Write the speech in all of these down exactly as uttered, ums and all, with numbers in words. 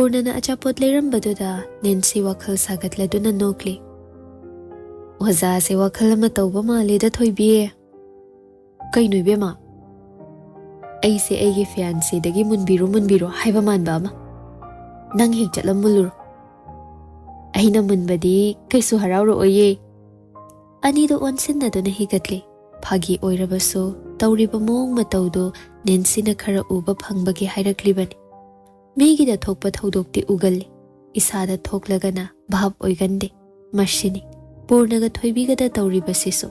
ꯄꯨꯔꯅꯅ ꯑꯆꯥꯄꯣꯠ ꯂꯩꯔꯝꯕꯗꯨꯗ ꯅꯦꯟꯁꯤ ꯋꯥꯈꯜ ꯁꯥꯒꯠꯂꯗꯨꯅ ꯅꯣꯛꯂꯤ꯫ "ꯑꯣꯖꯥꯁꯦ ꯋꯥꯈꯜ ꯑꯃ ꯇꯧꯕ ꯃꯥꯜꯂꯦꯗ, ꯊꯣꯏꯕꯤ꯫ ꯀꯩꯅꯣ ꯏꯕꯦꯝꯃ? ꯑꯩꯁꯦ ꯑꯩꯒꯤ ꯐꯤꯌꯥꯟꯁꯤꯗꯒꯤ ꯃꯨꯟꯕꯤꯔꯣ ꯃꯨꯟꯕꯤꯔꯣ ꯍꯥꯏꯕ ꯃꯥꯟꯕ ꯑꯃ꯫ ꯅꯪ ꯍꯦꯛ ꯆꯠꯂꯝ ꯃꯨꯜꯂꯨꯔꯣ꯫ ꯑꯩꯅ ꯃꯨꯟꯕꯗꯤ ꯀꯩꯁꯨ ꯍꯔꯥꯎꯔꯛꯑꯣꯏꯌꯦ꯫" ꯑꯅꯤꯗꯣ ꯑꯣꯟꯁꯤꯟꯅꯗꯨꯅ ꯍꯤꯒꯠꯂꯤ꯫ ꯐꯥꯒꯤ ꯑꯣꯏꯔꯕꯁꯨ ꯇꯧꯔꯤꯕ ꯃꯑꯣꯡ ꯃꯇꯧꯗꯨ ꯅꯦꯟꯁꯤꯅ ꯈꯔ ꯎꯕ ꯐꯪꯕꯒꯤ ꯍꯥꯏꯔꯛꯂꯤꯕꯅꯤ꯫ ꯃꯤꯒꯤꯗ ꯊꯣꯛꯄ ꯊꯧꯗꯣꯛꯇꯤ ꯎꯒꯜꯂꯤ, ꯏꯁꯥꯗ ꯊꯣꯛꯂꯒꯅ ꯚꯥꯞ ꯑꯣꯏꯒꯟꯗꯦ꯫ ꯃꯁꯤꯅꯤ ꯄꯨꯔꯅꯒ ꯊꯣꯏꯕꯤꯒꯗ ꯇꯧꯔꯤꯕꯁꯤꯁꯨ꯫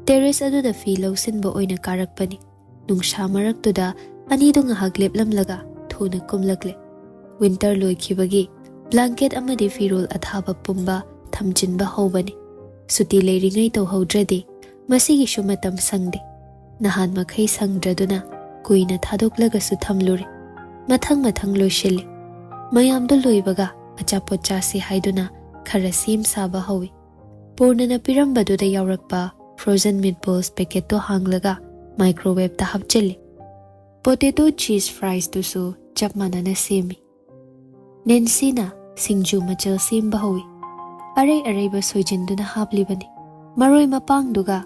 ꯇꯦꯔꯦꯁ ꯑꯗꯨꯗ ꯐꯤ ꯂꯧꯁꯤꯟꯕ ꯑꯣꯏꯅ ꯀꯥꯔꯛꯄꯅꯤ꯫ ꯅꯨꯡꯁꯥ ꯃꯔꯛꯇꯨꯗ ꯑꯅꯤꯗꯨ ꯉꯥꯏꯍꯥꯛ ꯂꯦꯞꯂꯝꯂꯒ ꯊꯨꯅ ꯀꯨꯝꯂꯛꯂꯦ꯫ ꯋꯤꯟꯇꯔ ꯂꯣꯏꯈꯤꯕꯒꯤ ꯕ꯭ꯂꯥꯡꯀꯦꯠ ꯑꯃꯗꯤ ꯐꯤꯔꯣꯜ ꯑꯊꯥꯕ ꯄꯨꯝꯕ ꯊꯝꯖꯤꯟꯕ ꯍꯧꯕꯅꯤ꯫ ꯁꯨꯇꯤ ꯂꯩꯔꯤꯉꯩ ꯇꯧꯍꯧꯗ꯭ꯔꯗꯤ ꯃꯁꯤꯒꯤꯁꯨ ꯃꯇꯝ ꯁꯪꯗꯦ꯫ ꯅꯍꯥꯟ ꯃꯈꯩ ꯁꯪꯗ꯭ꯔꯗꯨꯅ ꯀꯨꯏꯅ ꯊꯥꯗꯣꯛꯂꯒꯁꯨ ꯊꯝꯂꯨꯔꯦ꯫ ꯃꯊꯪ ꯃꯊꯪ ꯂꯣꯏꯁꯤꯜꯂꯤ꯫ ꯃꯌꯥꯝꯗꯨ ꯂꯣꯏꯕꯒ ꯑꯆꯥꯄꯣꯠ ꯆꯥꯁꯤ ꯍꯥꯏꯗꯨꯅ ꯈꯔ ꯁꯦꯝ ꯁꯥꯕ ꯍꯧꯏ꯫ ꯄꯨꯔꯅꯅ ꯄꯤꯔꯝꯕꯗꯨꯗ ꯌꯥꯎꯔꯛꯄ ꯐ꯭ꯔꯣꯖꯟ ꯃꯤꯠ ꯕꯣꯜꯁ ꯄꯦꯀꯦꯠꯇꯣ ꯍꯥꯡꯂꯒ ꯃꯥꯏꯀ꯭ꯔꯣꯋꯦꯞꯇ ꯍꯥꯞꯆꯤꯜꯂꯤ꯫ ꯄꯣꯇꯦꯇꯣ ꯆꯤꯁ ꯐ꯭ꯔꯥꯏꯁꯇꯨꯁꯨ ꯆꯞ ꯃꯥꯟꯅꯅ ꯁꯦꯝꯃꯤ꯫ ꯅꯦꯟꯁꯤꯅ ꯁꯤꯡꯖꯨ ꯃꯆꯜ ꯁꯦꯝꯕ ꯍꯧꯏ꯫ ꯑꯔꯩ ꯑꯔꯩꯕ ꯁꯣꯏꯖꯤꯟꯗꯨꯅ ꯍꯥꯞꯂꯤꯕꯅꯤ꯫ ꯃꯔꯣꯏ ꯃꯄꯥꯡꯗꯨꯒ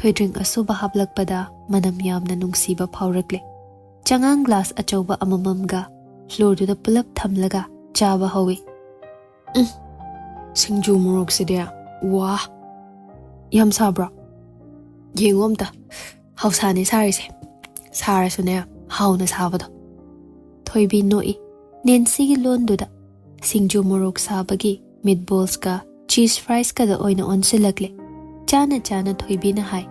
ꯊꯣꯏꯗ꯭ꯔꯤꯡ ꯑꯁꯨꯕ ꯍꯥꯞꯂꯛꯄꯗ ꯃꯅꯝ ꯌꯥꯝꯅ ꯅꯨꯡꯁꯤꯕ ꯐꯥꯎꯔꯛꯂꯦ꯫ ꯆꯉꯥꯡ ꯒ꯭ꯂꯥꯁ ꯑꯆꯧꯕ ꯑꯃꯃꯝꯒ ꯐ꯭ꯂꯣꯔꯗꯨꯗ ꯄꯨꯂꯞ ꯊꯝꯂꯒ ꯆꯥꯕ ꯍꯧꯏ꯫ "ꯎꯝ, ꯁꯤꯡꯖꯨ ꯃꯣꯔꯣꯛꯁꯤꯗꯤ, ꯋꯥ, ꯌꯥꯝ ꯁꯥꯕ꯭ꯔꯣ? ꯌꯦꯡꯉꯣ ꯑꯝꯇ, ꯍꯧꯁꯥꯅꯤ ꯁꯥꯔꯤꯁꯦ꯫ ꯁꯥꯔꯁꯨꯅꯦ, ꯍꯥꯎꯅ ꯁꯥꯕꯗꯣ꯫" ꯊꯣꯏꯕꯤ ꯅꯣꯛꯏ꯫ ꯅꯦꯟꯁꯤꯒꯤ ꯂꯣꯟꯗꯨꯗ ꯁꯤꯡꯖꯨ ꯃꯣꯔꯣꯛ ꯁꯥꯕꯒꯤ ꯃꯤꯠ ꯕꯣꯜꯁꯀ ꯆꯤꯁ ꯐ꯭ꯔꯥꯏꯁꯀꯗ ꯑꯣꯏꯅ ꯑꯣꯟꯁꯤꯜꯂꯛꯂꯦ꯫ ꯆꯥꯅ ꯆꯥꯅ ꯊꯣꯏꯕꯤꯅ ꯍꯥꯏ,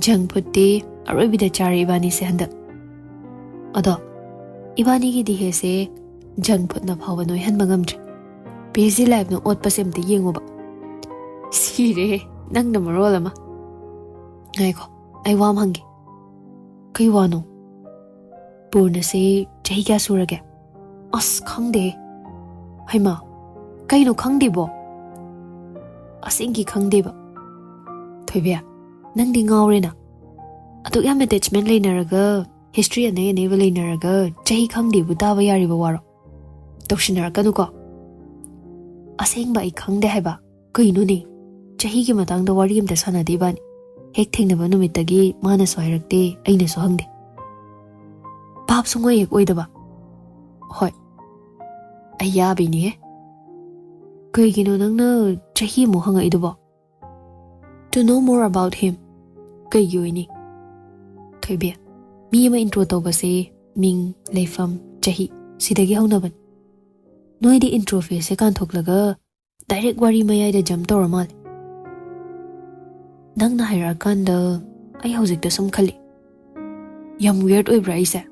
"ꯖꯪ ꯐꯨꯗꯇꯤ ꯑꯔꯣꯏꯕꯤꯗ ꯆꯥꯔꯦ ꯏꯕꯥꯅꯤꯁꯦ ꯍꯟꯗꯛ꯫ ꯑꯗꯣ ꯏꯕꯥꯅꯤꯒꯤ ꯗꯤꯍꯦꯁꯦ ꯖꯪ ꯐꯨꯗꯅ ꯐꯥꯎꯕ ꯅꯣꯏꯍꯟꯕ ꯉꯝꯗ꯭ꯔꯦ꯫ ꯄꯤ ꯑꯩꯆ ꯗꯤ ꯂꯥꯏꯐꯅ ꯑꯣꯠꯄꯁꯦ ꯑꯝꯇ ꯌꯦꯡꯉꯣꯕ꯫" "ꯁꯤꯔꯦꯍꯦ, ꯅꯪꯅ ꯃꯔꯣꯜ ꯑꯃ꯫" "ꯉꯥꯏꯈꯣ, ꯑꯩ ꯋꯥ ꯑꯃ ꯍꯪꯒꯦ꯫ ꯀꯩ ꯋꯥꯅꯣ? ꯄꯨꯔꯅꯁꯤ ꯆꯍꯤ ꯀꯌꯥ ꯁꯨꯔꯒꯦ?" "ꯑꯁ, ꯈꯪꯗꯦ꯫" "ꯍꯩꯃꯥ, ꯀꯩꯅꯣ ꯈꯪꯗꯦꯕꯣ? ꯑꯁꯦꯡꯒꯤ ꯈꯪꯗꯦꯕ꯫" "ꯊꯣꯏꯕꯤ, ꯅꯪꯗꯤ ꯉꯥꯎꯔꯦꯅ꯫ ꯑꯗꯨꯛ ꯌꯥꯝ ꯑꯦꯇꯦꯆꯃꯦꯟ ꯂꯩꯅꯔꯒ, ꯍꯤꯁꯇ꯭ꯔꯤ ꯑꯅꯩ ꯑꯅꯩꯕ ꯂꯩꯅꯔꯒ ꯆꯍꯤ ꯈꯪꯗꯦꯕꯨ ꯇꯥꯕ ꯌꯥꯔꯤꯕ ꯋꯥꯔꯣ?" ꯇꯧꯁꯤꯟꯅꯔꯛꯀꯅꯨꯀꯣ꯫ ꯑꯁꯦꯡꯕ ꯑꯩ ꯈꯪꯗꯦ ꯍꯥꯏꯕ꯫ ꯀꯩꯅꯣꯅꯦ? ꯆꯍꯤꯒꯤ ꯃꯇꯥꯡꯗ ꯋꯥꯔꯤ ꯑꯝꯇ ꯁꯥꯟꯅꯗꯦ ꯏꯕꯥꯅꯤ꯫ ꯍꯦꯛ ꯊꯦꯡꯅꯕ ꯅꯨꯃꯤꯠꯇꯒꯤ ꯃꯥꯅꯁꯨ ꯍꯥꯏꯔꯛꯇꯦ, ꯑꯩꯅꯁꯨ ꯍꯪꯗꯦ꯫ ꯚꯥꯞ ꯁꯨꯡꯑꯣꯏ ꯍꯦꯛ ꯑꯣꯏꯗꯕ꯫ ꯍꯣꯏ, ꯑꯩ ꯌꯥꯕꯤꯅꯤꯍꯦ꯫ ꯀꯩꯒꯤꯅꯣ ꯅꯪꯅ ꯆꯍꯤ ꯑꯃꯨꯛ ꯍꯪꯉꯛꯏꯗꯨꯕꯣ? To know more about him꯫ ꯀꯩꯒꯤ ꯑꯣꯏꯅꯤ? ꯊꯣꯏꯕꯤ, ꯃꯤ ꯑꯃ intro ꯇꯧꯕꯁꯦ ꯃꯤꯡ, ꯂꯩꯐꯝ, ꯆꯍꯤ, ꯁꯤꯗꯒꯤ ꯍꯧꯅꯕꯅꯤ꯫ ꯅꯣꯏꯗꯤ intro phase ꯁꯦ ꯀꯥꯟꯊꯣꯛꯂꯒ direct ꯋꯥꯔꯤ ꯃꯌꯥꯏꯗ jump ꯇꯧꯔ ꯃꯥꯜꯂꯦ꯫ ꯅꯪꯅ ꯍꯥꯏꯔꯛꯑꯀꯥꯟꯗ ꯑꯩ ꯍꯧꯖꯤꯛꯇ ꯁꯨꯝ ꯈꯜꯂꯤ, ꯌꯥꯝ weird ꯑꯣꯏꯕ꯭ꯔꯥ ꯑꯩꯁꯦ?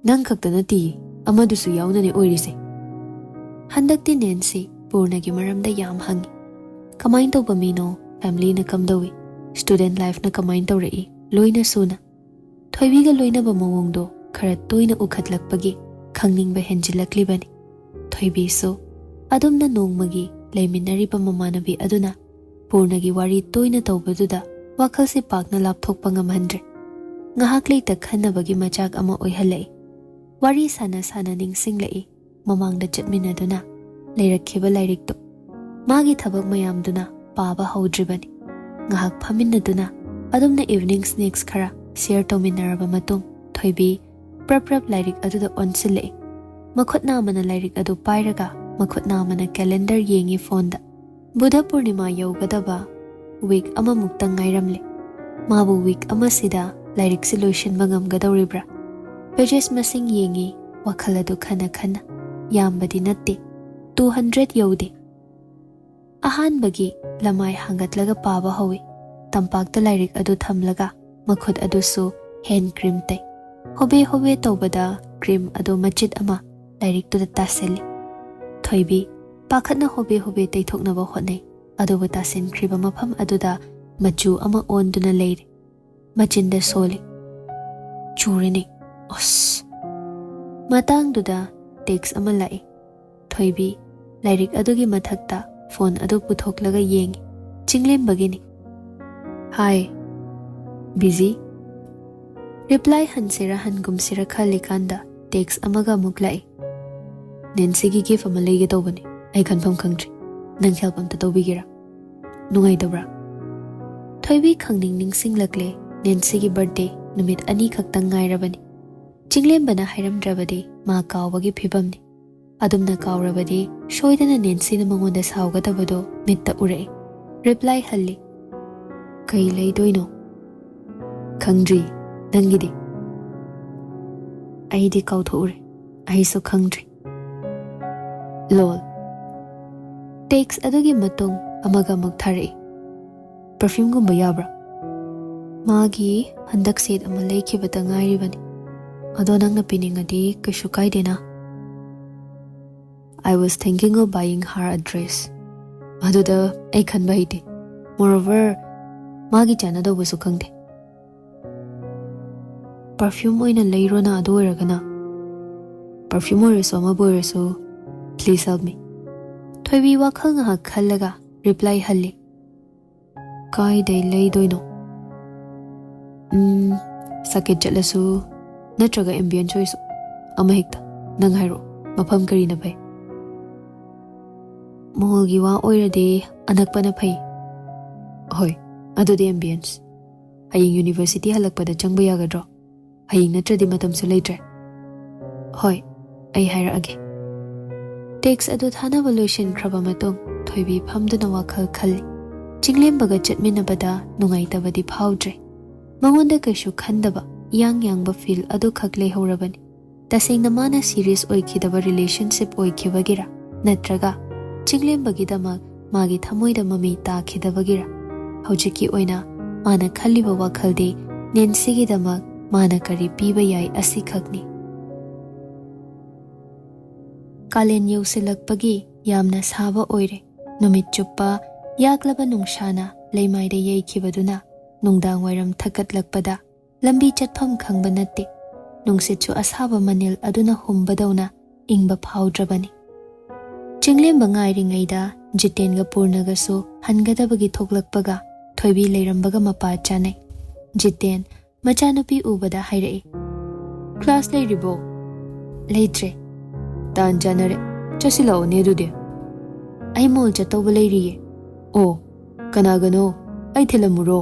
ꯅꯪ ꯈꯛꯇ ꯅꯠꯇꯤꯌꯦ, ꯑꯃꯗꯨꯁꯨ ꯌꯥꯎꯅꯅꯦ ꯑꯣꯏꯔꯤꯁꯦ꯫ ꯍꯟꯗꯛꯇꯤ ꯅꯦꯟꯁꯤ ꯄꯨꯔꯅꯒꯤ ꯃꯔꯝꯗ ꯌꯥꯝ ꯍꯪꯉꯤ꯫ ꯀꯃꯥꯏꯅ ꯇꯧꯕ ꯃꯤꯅꯣ, family ꯅ ꯀꯝꯗꯧꯏ, student life ꯅ ꯀꯃꯥꯏꯅ ꯇꯧꯔꯛꯏ, ꯂꯣꯏꯅ ꯁꯨꯅ꯫ ꯊꯣꯏꯕꯤꯒ ꯂꯣꯏꯅꯕ ꯃꯑꯣꯡꯗꯣ ꯈꯔ ꯇꯣꯏꯅ ꯎꯈꯠꯂꯛꯄꯒꯤ ꯈꯪꯅꯤꯡꯕ ꯍꯦꯟꯖꯤꯜꯂꯛꯂꯤꯕꯅꯤ꯫ ꯊꯣꯏꯕꯤꯁꯨ ꯑꯗꯨꯝꯅ ꯅꯣꯡꯃꯒꯤ ꯂꯩꯃꯤꯟꯅꯔꯤꯕ ꯃꯃꯥꯟꯅꯕꯤ ꯑꯗꯨꯅ ꯄꯨꯔꯅꯒꯤ ꯋꯥꯔꯤ ꯇꯣꯏꯅ ꯇꯧꯕꯗꯨꯗ ꯋꯥꯈꯜꯁꯦ ꯄꯥꯛꯅ ꯂꯥꯞꯊꯣꯛꯄ ꯉꯝꯍꯟꯗ꯭ꯔꯦ꯫ ꯉꯥꯏꯍꯥꯛ ꯂꯩꯇ ꯈꯟꯅꯕꯒꯤ ꯃꯆꯥꯛ ꯑꯃ ꯑꯣꯏꯍꯜꯂꯛꯏ꯫ ꯋꯥꯔꯤ ꯁꯥꯟꯅ ꯁꯥꯟꯅ ꯅꯤꯡꯁꯤꯡꯂꯛꯏ ꯃꯃꯥꯡꯗ ꯆꯠꯃꯤꯟꯅꯗꯨꯅ ꯂꯩꯔꯛꯈꯤꯕ ꯂꯥꯏꯔꯤꯛꯇꯨ꯫ ꯃꯥꯒꯤ ꯊꯕꯛ ꯃꯌꯥꯝꯗꯨꯅ ꯄꯥꯕ ꯍꯧꯗ꯭ꯔꯤꯕꯅꯤ꯫ ꯉꯥꯏꯍꯥꯛ ꯐꯝꯃꯤꯟꯅꯗꯨꯅ ꯑꯗꯨꯝꯅ evening snacks ꯈꯔ share ꯇꯧꯃꯤꯟꯅꯔꯕ ꯃꯇꯨꯡ, ꯊꯣꯏꯕꯤ ꯄ꯭ꯔꯞ ꯄ꯭ꯔꯞ ꯂꯥꯏꯔꯤꯛ ꯑꯗꯨꯗ ꯑꯣꯟꯁꯤꯜꯂꯛꯏ꯫ ꯃꯈꯨꯠ ꯅꯥꯝꯃꯅ ꯂꯥꯏꯔꯤꯛ ꯑꯗꯨ ꯄꯥꯏꯔꯒ ꯃꯈꯨꯠ ꯅꯥꯝꯃꯅ calendar ꯌꯦꯡꯉꯤ phone ꯗ꯫ ꯕꯨꯙ ꯄꯨꯔꯅꯤꯃꯥ ꯌꯧꯒꯗꯕ week ꯑꯃꯃꯨꯛꯇꯪ ꯉꯥꯏꯔꯝꯂꯦ꯫ ꯃꯥꯕꯨ week ꯑꯃꯁꯤꯗ ꯂꯥꯏꯔꯤꯛꯁꯤ ꯂꯣꯏꯁꯤꯟꯕ ꯉꯝꯒꯗꯧꯔꯤꯕ꯭ꯔꯥ? Pages ꯃꯁꯤꯡ ꯌꯦꯡꯉꯤ, ꯋꯥꯈꯜ ꯑꯗꯨ ꯈꯟꯅ ꯈꯟꯅ꯫ ꯌꯥꯝꯕꯗꯤ ꯅꯠꯇꯦ, two hundred ꯌꯧꯗꯦ꯫ ꯑꯍꯥꯟꯕꯒꯤ ꯂꯃꯥꯏ ꯍꯥꯡꯒꯠꯂꯒ ꯄꯥꯕ ꯍꯧꯏ꯫ ꯇꯝꯄꯥꯛꯇ ꯂꯥꯏꯔꯤꯛ ꯑꯗꯨ ꯊꯝꯂꯒ ꯃꯈꯨꯠ ꯑꯗꯨꯁꯨ hand cream ꯇꯩ꯫ ꯍꯣꯕꯦ ꯍꯣꯕꯦ ꯇꯧꯕꯗ cream ꯑꯗꯨ ꯃꯆꯤꯠ ꯑꯃ ꯂꯥꯏꯔꯤꯛꯇꯨꯗ ꯇꯥꯁꯤꯜꯂꯤ꯫ ꯊꯣꯏꯕꯤ ꯄꯥꯈꯠꯅ ꯍꯣꯕꯦ ꯍꯣꯕꯦ ꯇꯩꯊꯣꯛꯅꯕ ꯍꯣꯠꯅꯩ, ꯑꯗꯨꯕꯨ ꯇꯥꯁꯤꯟꯈ꯭ꯔꯤꯕ ꯃꯐꯝ ꯑꯗꯨꯗ ꯃꯆꯨ ꯑꯃ ꯑꯣꯟꯗꯨꯅ ꯂꯩꯔꯤ꯫ ꯃꯆꯤꯟꯗ ꯁꯣꯜꯂꯤ꯫ ꯆꯨꯔꯤꯅꯤ꯫ ꯑꯁ! ꯃꯇꯥꯡꯗꯨꯗ text ꯑꯃ ꯂꯥꯛꯏ꯫ ꯊꯣꯏꯕꯤ ꯂꯥꯏꯔꯤꯛ ꯑꯗꯨꯒꯤ ꯃꯊꯛꯇ phone ꯑꯗꯨ ꯄꯨꯊꯣꯛꯂꯒ ꯌꯦꯡꯉꯤ꯫ ꯆꯤꯡꯂꯦꯝꯕꯒꯤꯅꯤ꯫ Hi, busy? Reply ꯍꯟꯁꯤꯔ ꯍꯟꯒꯨꯝꯁꯤꯔ ꯈꯜꯂꯤꯀꯥꯟꯗ text ꯑꯃꯒ ꯑꯃꯨꯛ ꯂꯥꯛꯏ꯫ ꯅꯦꯟꯁꯤꯒꯤ ꯒꯤꯐ ꯑꯃ ꯂꯩꯒꯦ ꯇꯧꯕꯅꯤ꯫ ꯑꯩ ꯈꯟꯐꯝ ꯈꯪꯗ꯭ꯔꯤ꯫ ꯅꯪ ꯍꯦꯜꯞ ꯑꯝꯇ ꯇꯧꯕꯤꯒꯦꯔꯥ? ꯅꯨꯡꯉꯥꯏꯇꯕ꯭ꯔꯥ? ꯊꯣꯏꯕꯤ ꯈꯪꯅꯤꯡ ꯅꯤꯡꯁꯤꯡꯂꯛꯂꯦ꯫ ꯅꯦꯟꯁꯤꯒꯤ ꯕꯥꯔꯊꯗꯦ ꯅꯨꯃꯤꯠ ꯑꯅꯤ ꯈꯛꯇꯪ ꯉꯥꯏꯔꯕꯅꯤ꯫ ꯆꯤꯡꯂꯦꯝꯕꯅ ꯍꯥꯏꯔꯝꯗ꯭ꯔꯕꯗꯤ ꯃꯥ ꯀꯥꯎꯕꯒꯤ ꯐꯤꯕꯝꯅꯤ꯫ ꯑꯗꯨꯝꯅ ꯀꯥꯎꯔꯕꯗꯤ ꯁꯣꯏꯗꯅ ꯅꯦꯟꯁꯤꯅ ꯃꯉꯣꯟꯗ ꯁꯥꯎꯒꯗꯕꯗꯣ ꯃꯤꯠꯇ ꯎꯔꯛꯏ꯫ ꯔꯤꯄ꯭ꯂꯥꯏ ꯍꯜꯂꯤ꯫ "ꯀꯩ ꯂꯩꯗꯣꯏꯅꯣ?" "ꯈꯪꯗ꯭ꯔꯤ꯫ ꯅꯪꯒꯤꯗꯤ?" "ꯑꯩꯗꯤ ꯀꯥꯎꯊꯣꯛꯎꯔꯦ꯫ ꯑꯩꯁꯨ ꯈꯪꯗ꯭ꯔꯤ꯫ ꯂꯣꯜ"꯫ ꯇꯦꯛꯁ ꯑꯗꯨꯒꯤ ꯃꯇꯨꯡ ꯑꯃꯒ ꯑꯃꯨꯛ ꯊꯥꯔꯛꯏ꯫ "ꯄꯔꯐ꯭ꯌꯨꯝꯒꯨꯝꯕ ꯌꯥꯕ꯭ꯔꯥ?" "ꯃꯥꯒꯤ ꯍꯟꯗꯛ ꯁꯦꯠ ꯑꯃ ꯂꯩꯈꯤꯕꯇ ꯉꯥꯏꯔꯤꯕꯅꯤ꯫ ꯑꯗꯣ ꯅꯪꯅ ꯄꯤꯅꯤꯡꯉꯗꯤ ꯀꯩꯁꯨ ꯀꯥꯏꯗꯦꯅ?" "I was thinking of buying her a dress." ꯑꯗꯨꯗ ꯑꯩ ꯈꯟꯕ ꯍꯩꯇꯦ꯫ Moreover, ꯃꯥꯒꯤ ꯆꯥꯟꯅꯗꯧꯕꯁꯨ ꯈꯪꯗꯦ꯫ "ꯄꯔꯐ꯭ꯌꯨꯝ ꯑꯣꯏꯅ ꯂꯩꯔꯣꯅ, ꯑꯗꯨ ꯑꯣꯏꯔꯒꯅ꯫" "ꯄꯔꯐ꯭ꯌꯨꯝ ꯑꯣꯏꯔꯁꯨ ꯑꯃꯕꯨ ꯑꯣꯏꯔꯁꯨ, please help me." ꯊꯣꯏꯕꯤ ꯋꯥꯈꯜ ꯉꯥꯏꯍꯥꯛ ꯈꯜꯂꯒ ꯔꯤꯄ꯭ꯂꯥꯏ ꯍꯜꯂꯤ꯫ "ꯀꯥꯏꯗꯩ ꯂꯩꯗꯣꯏꯅꯣ?" "ꯎꯝ, ꯁꯀꯦꯠ ꯆꯠꯂꯁꯨ, ꯅꯠꯇ꯭ꯔꯒ ꯑꯦꯝꯕꯤꯌꯟꯁ ꯑꯣꯏꯁꯨ, ꯑꯃ ꯍꯦꯛꯇ꯫ ꯅꯪ ꯍꯥꯏꯔꯛꯑꯣ, ꯃꯐꯝ ꯀꯔꯤꯅ ꯐꯩ?" "ꯃꯣꯜꯒꯤ ꯋꯥ ꯑꯣꯏꯔꯗꯤ ꯑꯅꯛꯄꯅ ꯐꯩ꯫" "ꯍꯣꯏ, ꯑꯗꯨꯗꯤ ꯑꯦꯝꯕꯤꯌꯟꯁ꯫ ꯍꯌꯦꯡ ꯌꯨꯅꯤꯚꯔꯁꯤꯇꯤ ꯍꯜꯂꯛꯄꯗ ꯆꯪꯕ ꯌꯥꯒꯗ꯭ꯔꯣ? ꯍꯌꯦꯡ ꯅꯠꯇ꯭ꯔꯗꯤ ꯃꯇꯝꯁꯨ ꯂꯩꯇ꯭ꯔꯦ꯫" "ꯍꯣꯏ, ꯑꯩ ꯍꯥꯏꯔꯛꯑꯒꯦ꯫" ꯇꯦꯛꯁ ꯑꯗꯨ ꯊꯥꯅꯕ ꯂꯣꯏꯁꯤꯟꯈ꯭ꯔꯕ ꯃꯇꯨꯡ ꯊꯣꯏꯕꯤ ꯐꯝꯗꯨꯅ ꯋꯥꯈꯜ ꯈꯜꯂꯤ꯫ ꯆꯤꯡꯂꯦꯝꯕꯒ ꯆꯠꯃꯤꯟꯅꯕꯗ ꯅꯨꯡꯉꯥꯏꯇꯕꯗꯤ ꯐꯥꯎꯗ꯭ꯔꯦ꯫ ꯃꯉꯣꯟꯗ ꯀꯩꯁꯨ ꯈꯟꯗꯕ, ꯏꯌꯥꯡ ꯌꯥꯡꯕ ꯐꯤꯜ ꯑꯗꯨꯈꯛ ꯂꯩꯍꯧꯔꯕꯅꯤ꯫ ꯇꯁꯦꯡꯅ ꯃꯥꯅ ꯁꯤꯔꯤꯌꯁ ꯑꯣꯏꯈꯤꯗꯕ ꯔꯤꯂꯦꯁꯟꯁꯤꯞ ꯑꯣꯏꯈꯤꯕꯒꯤꯔ, ꯅꯠꯇ꯭ꯔꯒ ꯆꯤꯡꯂꯦꯝꯕꯒꯤꯗꯃꯛ ꯃꯥꯒꯤ ꯊꯃꯣꯏꯗ ꯃꯃꯤ ꯇꯥꯈꯤꯗꯕꯒꯤꯔ? ꯍꯧꯖꯤꯛꯀꯤ ꯑꯣꯏꯅ ꯃꯥꯅ ꯈꯜꯂꯤꯕ ꯋꯥꯈꯜꯗꯤ ꯅꯦꯟꯁꯤꯒꯤꯗꯃꯛ ꯃꯥꯅ ꯀꯔꯤ ꯄꯤꯕ ꯌꯥꯏ ꯑꯁꯤꯈꯛꯅꯤ꯫ ꯀꯥꯂꯦꯟ ꯌꯧꯁꯤꯜꯂꯛꯄꯒꯤ ꯌꯥꯝꯅ ꯁꯥꯕ ꯑꯣꯏꯔꯦ꯫ ꯅꯨꯃꯤꯠ ꯆꯨꯞꯄ ꯌꯥꯛꯂꯕ ꯅꯨꯡꯁꯥꯅ ꯂꯩꯃꯥꯏꯗ ꯌꯩꯈꯤꯕꯗꯨꯅ ꯅꯨꯡꯗꯥꯡ ꯋꯥꯏꯔꯝ ꯊꯛꯀꯠꯂꯛꯄꯗ ꯂꯝꯕꯤ ꯆꯠꯐꯝ ꯈꯪꯕ ꯅꯠꯇꯦ꯫ ꯅꯨꯡꯁꯤꯠꯁꯨ ꯑꯁꯥꯕ ꯃꯅꯤꯜ ꯑꯗꯨꯅ ꯍꯨꯝꯕꯗꯧꯅ ꯏꯪꯕ ꯐꯥꯎꯗ꯭ꯔꯕꯅꯤ꯫ ꯆꯤꯡꯂꯦꯝꯕ ꯉꯥꯏꯔꯤꯉꯩꯗ ꯖꯤꯇꯦꯟꯒ ꯄꯨꯔꯅꯒꯁꯨ ꯍꯟꯒꯗꯕꯒꯤ ꯊꯣꯛꯂꯛꯄꯒ ꯊꯣꯏꯕꯤ ꯂꯩꯔꯝꯕꯒ ꯃꯄꯥ ꯆꯥꯅꯩ꯫ ꯖꯤꯇꯦꯟ ꯃꯆꯥꯅꯨꯄꯤ ꯎꯕꯗ ꯍꯥꯏꯔꯛꯏ, "ꯀ꯭ꯂꯥꯁ ꯂꯩꯔꯤꯕꯣ?" "ꯂꯩꯇ꯭ꯔꯦ꯫ ꯇꯥꯟ ꯆꯥꯅꯔꯦ꯫ ꯆꯠꯁꯤꯜꯂꯛꯑꯣꯅꯦ ꯑꯗꯨꯗꯤ꯫ ꯑꯩ ꯃꯣꯜ ꯆꯠꯇꯧꯕ ꯂꯩꯔꯤꯌꯦ꯫ ꯑꯣ, ꯀꯅꯥꯒꯅꯣ? ꯑꯩ ꯊꯤꯜꯂꯝꯃꯨꯔꯣ?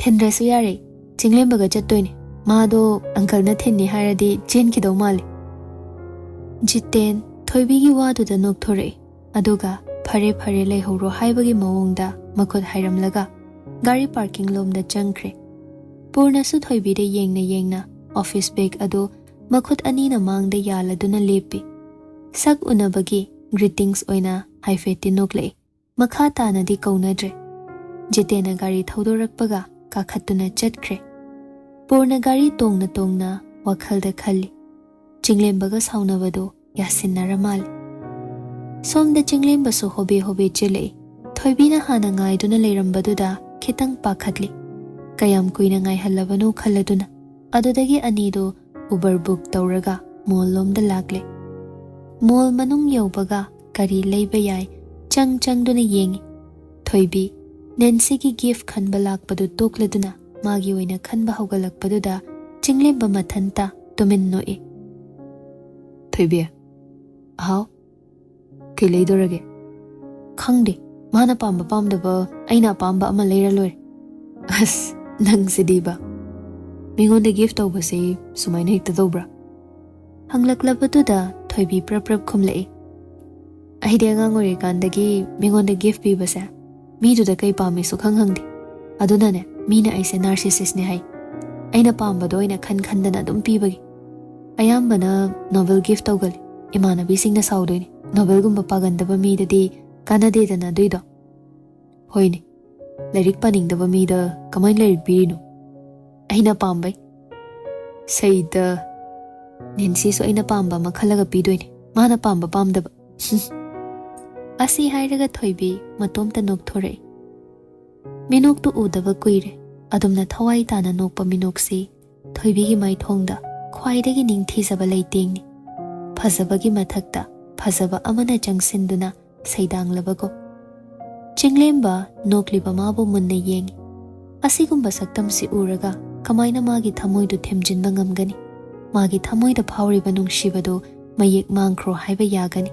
ꯊꯤꯟꯗ꯭ꯔꯁꯨ ꯌꯥꯔꯦ꯫ ꯆꯤꯡꯂꯦꯝꯕꯒ ꯆꯠꯇꯣꯏꯅꯦ꯫ ꯃꯥꯗꯣ ꯑꯪꯀꯜꯅ ꯊꯤꯟꯅꯤ ꯍꯥꯏꯔꯗꯤ ꯆꯦꯟꯈꯤꯗꯧ ꯃꯥꯜꯂꯦ꯫ ꯖꯤꯇꯦꯟ ꯊꯣꯏꯕꯤꯒꯤ ꯋꯥꯗꯨꯗ ꯅꯣꯛꯊꯣꯔꯛꯏ꯫ ꯑꯗꯨꯒ ꯐꯔꯦ ꯐꯔꯦ ꯂꯩꯍꯧꯔꯣ ꯍꯥꯏꯕꯒꯤ ꯃꯑꯣꯡꯗ ꯃꯈꯨꯠ ꯍꯥꯏꯔꯝꯂꯒ ꯒꯥꯔꯤ ꯄꯥꯔꯀꯤꯡ ꯂꯣꯝꯗ ꯆꯪꯈ꯭ꯔꯦ꯫ ꯄꯨꯔꯅꯁꯨ ꯊꯣꯏꯕꯤꯗ ꯌꯦꯡꯅ ꯌꯦꯡꯅ ꯑꯣꯐꯤꯁ ꯕꯦꯒ ꯑꯗꯨ ꯃꯈꯨꯠ ꯑꯅꯤꯅ ꯃꯥꯡꯗ ꯌꯥꯜꯂꯗꯨꯅ ꯂꯦꯞꯄꯤ꯫ ꯁꯛ ꯎꯅꯕꯒꯤ ꯒ꯭ꯔꯤꯇꯤꯡꯁ ꯑꯣꯏꯅ ꯍꯥꯏꯐꯦꯠꯇꯤ ꯅꯣꯛꯂꯛꯏ꯫ ꯃꯈꯥ ꯇꯥꯅꯗꯤ ꯀꯧꯅꯗ꯭ꯔꯦ꯫ ꯖꯤꯇꯦꯟꯅ ꯒꯥꯔꯤ ꯊꯧꯗꯣꯔꯛꯄꯒ ꯀꯥꯈꯠꯇꯨꯅ ꯆꯠꯈ꯭ꯔꯦ꯫ ꯄꯨꯔꯅ ꯒꯥꯔꯤ ꯇꯣꯡꯅ ꯇꯣꯡꯅ ꯋꯥꯈꯜꯗ ꯈꯜꯂꯤ꯫ ꯆꯤꯡꯂꯦꯝꯕꯒ ꯁꯥꯎꯅꯕꯗꯨ ꯌꯥꯁꯤꯟꯅꯔ ꯃꯥꯜꯂꯦ꯫ ꯁꯣꯝꯗ ꯆꯤꯡꯂꯦꯝꯕꯁꯨ ꯍꯣꯕꯦ ꯍꯣꯕꯦ ꯆꯦꯜꯂꯛꯏ꯫ ꯊꯣꯏꯕꯤꯅ ꯍꯥꯟꯅ ꯉꯥꯏꯗꯨꯅ ꯂꯩꯔꯝꯕꯗꯨꯗ ꯈꯤꯇꯪ ꯄꯥꯈꯠꯂꯤ꯫ ꯀꯌꯥꯝ ꯀꯨꯏꯅ ꯉꯥꯏꯍꯜꯂꯕꯅꯣ ꯈꯜꯂꯗꯨꯅ꯫ ꯑꯗꯨꯗꯒꯤ ꯑꯅꯤꯗꯨ ꯎꯕꯔ ꯕꯨꯛ ꯇꯧꯔꯒ ꯃꯣꯜ ꯂꯣꯝꯗ ꯂꯥꯛꯂꯦ꯫ ꯃꯣꯜ ꯃꯅꯨꯡ ꯌꯧꯕꯒ ꯀꯔꯤ ꯂꯩꯕ ꯌꯥꯏ ꯆꯪ ꯆꯪꯗꯨꯅ ꯌꯦꯡꯉꯤ꯫ ꯊꯣꯏꯕꯤ, ꯅꯦꯟꯁꯤꯒꯤ ꯒꯤꯐ ꯈꯟꯕ ꯂꯥꯛꯄꯗꯨ ꯇꯣꯛꯂꯗꯨꯅ ꯃꯥꯒꯤ ꯑꯣꯏꯅ ꯈꯟꯕ ꯍꯧꯒꯠꯂꯛꯄꯗꯨꯗ ꯆꯤꯡꯂꯦꯝꯕ ꯃꯊꯟꯇ ꯇꯨꯃꯤꯟ ꯅꯣꯛꯏ꯫ ꯊꯣꯏꯕꯤ, ꯍꯥꯎ? ꯀꯩ ꯂꯩꯗꯣꯔꯒꯦ? ꯈꯪꯗꯦ, ꯃꯥꯅ ꯄꯥꯝꯕ ꯄꯥꯝꯗꯕ ꯑꯩꯅ ꯑꯄꯥꯝꯕ ꯑꯃ ꯂꯩꯔ ꯂꯣꯏꯔꯦ꯫ ꯑꯁ, ꯅꯪꯁꯤꯗꯤꯕ꯫ ꯃꯤꯉꯣꯟꯗ ꯒꯤꯐ ꯇꯧꯕꯁꯤ ꯁꯨꯃꯥꯏꯅ ꯍꯦꯛꯇ ꯇꯧꯕ꯭ꯔꯥ? ꯍꯪꯂꯛꯂꯕꯗꯨꯗ ꯊꯣꯏꯕꯤ ꯄ꯭ꯔꯞ ꯄ꯭ꯔꯞ ꯈꯨꯝꯂꯛꯏ꯫ ꯑꯩꯗꯤ ꯑꯉꯥꯡ ꯑꯣꯏꯔꯤꯀꯥꯟꯗꯒꯤ ꯃꯤꯉꯣꯟꯗ ꯒꯤꯐ ꯄꯤꯕꯁꯦ ꯃꯤꯗꯨꯗ ꯀꯩ ꯄꯥꯝꯃꯤ ꯁꯨꯈꯪ ꯈꯪꯗꯦ꯫ ꯑꯗꯨꯅꯅꯦ, ꯃꯤꯅ ꯑꯩꯁꯦ ꯅꯥꯔꯁꯤꯁꯤꯁꯅꯦ ꯍꯥꯏ꯫ ꯑꯩꯅ ꯄꯥꯝꯕꯗꯣ ꯑꯣꯏꯅ ꯈꯟ ꯈꯟꯗꯅ ꯑꯗꯨꯝ ꯄꯤꯕꯒꯤ꯫ ꯑꯌꯥꯝꯕꯅ ꯅꯣꯕꯦꯜ ꯒꯤꯐ ꯇꯧꯒꯜꯂꯤ꯫ ꯏꯃꯥꯟꯅꯕꯤꯁꯤꯡꯅ ꯁꯥꯎꯗꯣꯏꯅꯦ, ꯅꯣꯕꯦꯜꯒꯨꯝꯕ ꯄꯥꯒꯟꯗꯕ ꯃꯤꯗꯗꯤ ꯀꯥꯟꯅꯗꯦꯗꯅ ꯑꯗꯨꯏꯗꯣ꯫ ꯍꯣꯏꯅꯦ, ꯂꯥꯏꯔꯤꯛ ꯄꯥꯅꯤꯡꯗꯕ ꯃꯤꯗ ꯀꯃꯥꯏꯅ ꯂꯥꯏꯔꯤꯛ ꯄꯤꯔꯤꯅꯣ? ꯑꯩꯅ ꯄꯥꯝꯕꯩ꯫ ꯁꯩꯗ, ꯅꯦꯟꯁꯤꯁꯨ ꯑꯩꯅ ꯄꯥꯝꯕ ꯑꯃ ꯈꯜꯂꯒ ꯄꯤꯗꯣꯏꯅꯦ, ꯃꯥꯅ ꯄꯥꯝꯕ ꯄꯥꯝꯗꯕ꯫ ꯑꯁꯤ ꯍꯥꯏꯔꯒ ꯊꯣꯏꯕꯤ ꯃꯇꯣꯝꯇ ꯅꯣꯛꯊꯣꯔꯛꯏ꯫ ꯃꯤꯅꯣꯛꯇꯨ ꯎꯗꯕ ꯀꯨꯏꯔꯦ꯫ ꯑꯗꯨꯝꯅ ꯊꯋꯥꯏ ꯇꯥꯅ ꯅꯣꯛꯄ ꯃꯤꯅꯣꯛꯁꯤ ꯊꯣꯏꯕꯤꯒꯤ ꯃꯥꯏꯊꯣꯡꯗ ꯈ꯭ꯋꯥꯏꯗꯒꯤ ꯅꯤꯡꯊꯤꯖꯕ ꯂꯩꯇꯦꯡꯅꯤ꯫ ꯐꯖꯕꯒꯤ ꯃꯊꯛꯇ ꯐꯖꯕ ꯑꯃꯅ ꯆꯪꯁꯤꯟꯗꯨꯅ ꯁꯩꯗꯥꯡꯂꯕꯒꯨꯝ꯫ ꯆꯤꯡꯂꯦꯝꯕ ꯅꯣꯛꯂꯤꯕ ꯃꯥꯕꯨ ꯃꯨꯟꯅ ꯌꯦꯡꯏ꯫ ꯑꯁꯤꯒꯨꯝꯕ ꯁꯛꯇꯝꯁꯤ ꯎꯔꯒ ꯀꯃꯥꯏꯅ ꯃꯥꯒꯤ ꯊꯃꯣꯏꯗꯨ ꯊꯦꯝꯖꯤꯟꯕ ꯉꯝꯒꯅꯤ? ꯃꯥꯒꯤ ꯊꯃꯣꯏꯗ ꯐꯥꯎꯔꯤꯕ ꯅꯨꯡꯁꯤꯕꯗꯨ ꯃꯌꯦꯛ ꯃꯥꯡꯈ꯭ꯔꯣ ꯍꯥꯏꯕ ꯌꯥꯒꯅꯤ꯫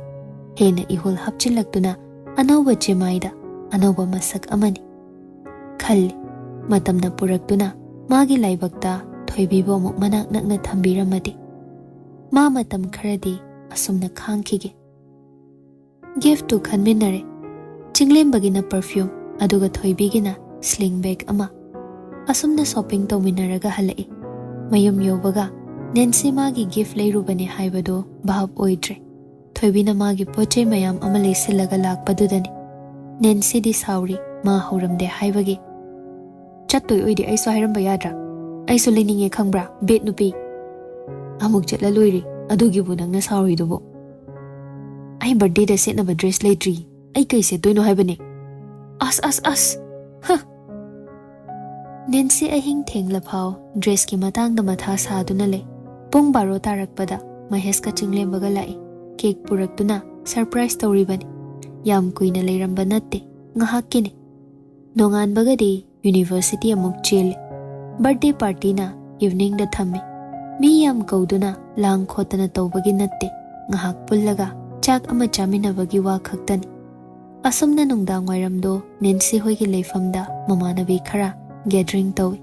ꯍꯦꯟꯅ ꯏꯍꯨꯜ ꯍꯥꯞꯆꯤꯜꯂꯛꯇꯨꯅ ꯑꯅꯧꯕ ꯆꯦꯃꯥꯏꯗ ꯑꯅꯧꯕ ꯃꯁꯛ ꯑꯃꯅꯤ ꯈꯜꯂꯤ꯫ ꯃꯇꯝꯅ ꯄꯨꯔꯛꯇꯨꯅ ꯃꯥꯒꯤ ꯂꯥꯏꯕꯛꯇ ꯊꯣꯏꯕꯤꯕꯨ ꯑꯃꯨꯛ ꯃꯅꯥꯛ ꯅꯛꯅ ꯊꯝꯕꯤꯔꯝꯃꯗꯤ꯫ ꯃꯥ ꯃꯇꯝ ꯈꯔꯗꯤ ꯑꯁꯨꯝꯅ ꯈꯥꯡꯈꯤꯒꯦ꯫ ꯒꯤꯐꯇꯨ ꯈꯟꯃꯤꯟꯅꯔꯦ꯫ ꯆꯤꯡꯂꯦꯝꯕꯒꯤꯅ ꯄꯔꯐ꯭ꯌꯨꯝ, ꯑꯗꯨꯒ ꯊꯣꯏꯕꯤꯒꯤꯅ ꯁ꯭ꯂꯤꯡ ꯕꯦꯒ ꯑꯃ꯫ ꯑꯁꯨꯝꯅ ꯁꯣꯄꯤꯡ ꯇꯧꯃꯤꯟꯅꯔꯒ ꯍꯜꯂꯛꯏ꯫ ꯃꯌꯨꯝ ꯌꯧꯕꯒ ꯅꯦꯟꯁꯤ ꯃꯥꯒꯤ ꯒꯤꯐ ꯂꯩꯔꯨꯕꯅꯦ ꯍꯥꯏꯕꯗꯨ ꯚꯥꯞ ꯑꯣꯏꯗ꯭ꯔꯦ꯫ ꯊꯣꯏꯕꯤꯅ ꯃꯥꯒꯤ ꯄꯣꯠ ꯆꯩ ꯃꯌꯥꯝ ꯑꯃ ꯂꯩꯁꯤꯜꯂꯒ ꯂꯥꯛꯄꯗꯨꯗꯅꯤ꯫ ꯅꯦꯟꯁꯤꯗꯤ ꯁꯥꯎꯔꯤ, ꯃꯥ ꯍꯧꯔꯝꯗꯦ ꯍꯥꯏꯕꯒꯤ꯫ "ꯆꯠꯇꯣꯏ ꯑꯣꯏꯗꯤ ꯑꯩꯁꯨ ꯍꯥꯏꯔꯝꯕ ꯌꯥꯗ꯭ꯔꯥ? ꯑꯩꯁꯨ ꯂꯩꯅꯤꯡꯉꯦ ꯈꯪꯕ꯭ꯔꯥ, ꯕꯦꯠ ꯅꯨꯄꯤ?" "ꯑꯃꯨꯛ ꯆꯠꯂ ꯂꯣꯏꯔꯦ, ꯑꯗꯨꯒꯤꯕꯨ ꯅꯪꯅ ꯁꯥꯎꯔꯤꯗꯨꯕꯨ?" "ꯑꯩ ꯕꯔꯊꯗꯦꯗ ꯁꯦꯠꯅꯕ ꯗ꯭ꯔꯦꯁ ꯂꯩꯇ꯭ꯔꯤ, ꯑꯩ ꯀꯩ ꯁꯦꯠꯇꯣꯏꯅꯣ ꯍꯥꯏꯕꯅꯦ?" "ꯑꯁ ꯑꯁ ꯑꯁ! ꯍ!" ꯅꯦꯟꯁꯤ ꯑꯍꯤꯡ ꯊꯦꯡꯂꯐꯥꯎ ꯗ꯭ꯔꯦꯁꯀꯤ ꯃꯇꯥꯡꯗ ꯃꯊꯥ ꯁꯥꯗꯨꯅ ꯂꯩ꯫ ꯄꯨꯡ ꯕꯥꯔꯣ ꯇꯥꯔꯛꯄꯗ ꯃꯍꯦꯁꯀ ꯆꯤꯡꯂꯦꯝꯕꯒ ꯂꯥꯛꯏ꯫ ꯀꯦꯛ ꯄꯨꯔꯛꯇꯨꯅ ꯁꯔꯄ꯭ꯔꯥꯏꯖ ꯇꯧꯔꯤꯕꯅꯤ꯫ ꯌꯥꯝ ꯀꯨꯏꯅ ꯂꯩꯔꯝꯕ ꯅꯠꯇꯦ, ꯉꯥꯏꯍꯥꯛꯀꯤꯅꯤ꯫ ꯅꯣꯡꯉꯥꯟꯕꯒꯗꯤ ꯌꯨꯅꯤꯚꯔꯁꯤꯇꯤ ꯑꯃꯨꯛ ꯆꯦꯜꯂꯤ꯫ ꯕꯔꯊꯗꯦ ꯄꯥꯔꯇꯤꯅ ꯏꯚꯤꯅꯤꯡꯗ ꯊꯝꯃꯤ꯫ ꯃꯤ ꯌꯥꯝ ꯀꯧꯗꯨꯅ ꯂꯥꯡ ꯈꯣꯠꯇꯅ ꯇꯧꯕꯒꯤ ꯅꯠꯇꯦ, ꯉꯥꯏꯍꯥꯛ ꯄꯨꯜꯂꯒ ꯆꯥꯛ ꯑꯃ ꯆꯥꯃꯤꯟꯅꯕꯒꯤ ꯋꯥ ꯈꯛꯇꯅꯤ꯫ ꯑꯁꯨꯝꯅ ꯅꯨꯡꯗꯥꯡ ꯋꯥꯏꯔꯝꯗꯣ ꯅꯦꯟꯁꯤ ꯍꯣꯏꯒꯤ ꯂꯩꯐꯝꯗ ꯃꯃꯥꯟꯅꯕꯤ ꯈꯔ ꯒꯦꯗꯔꯤꯡ ꯇꯧꯏ꯫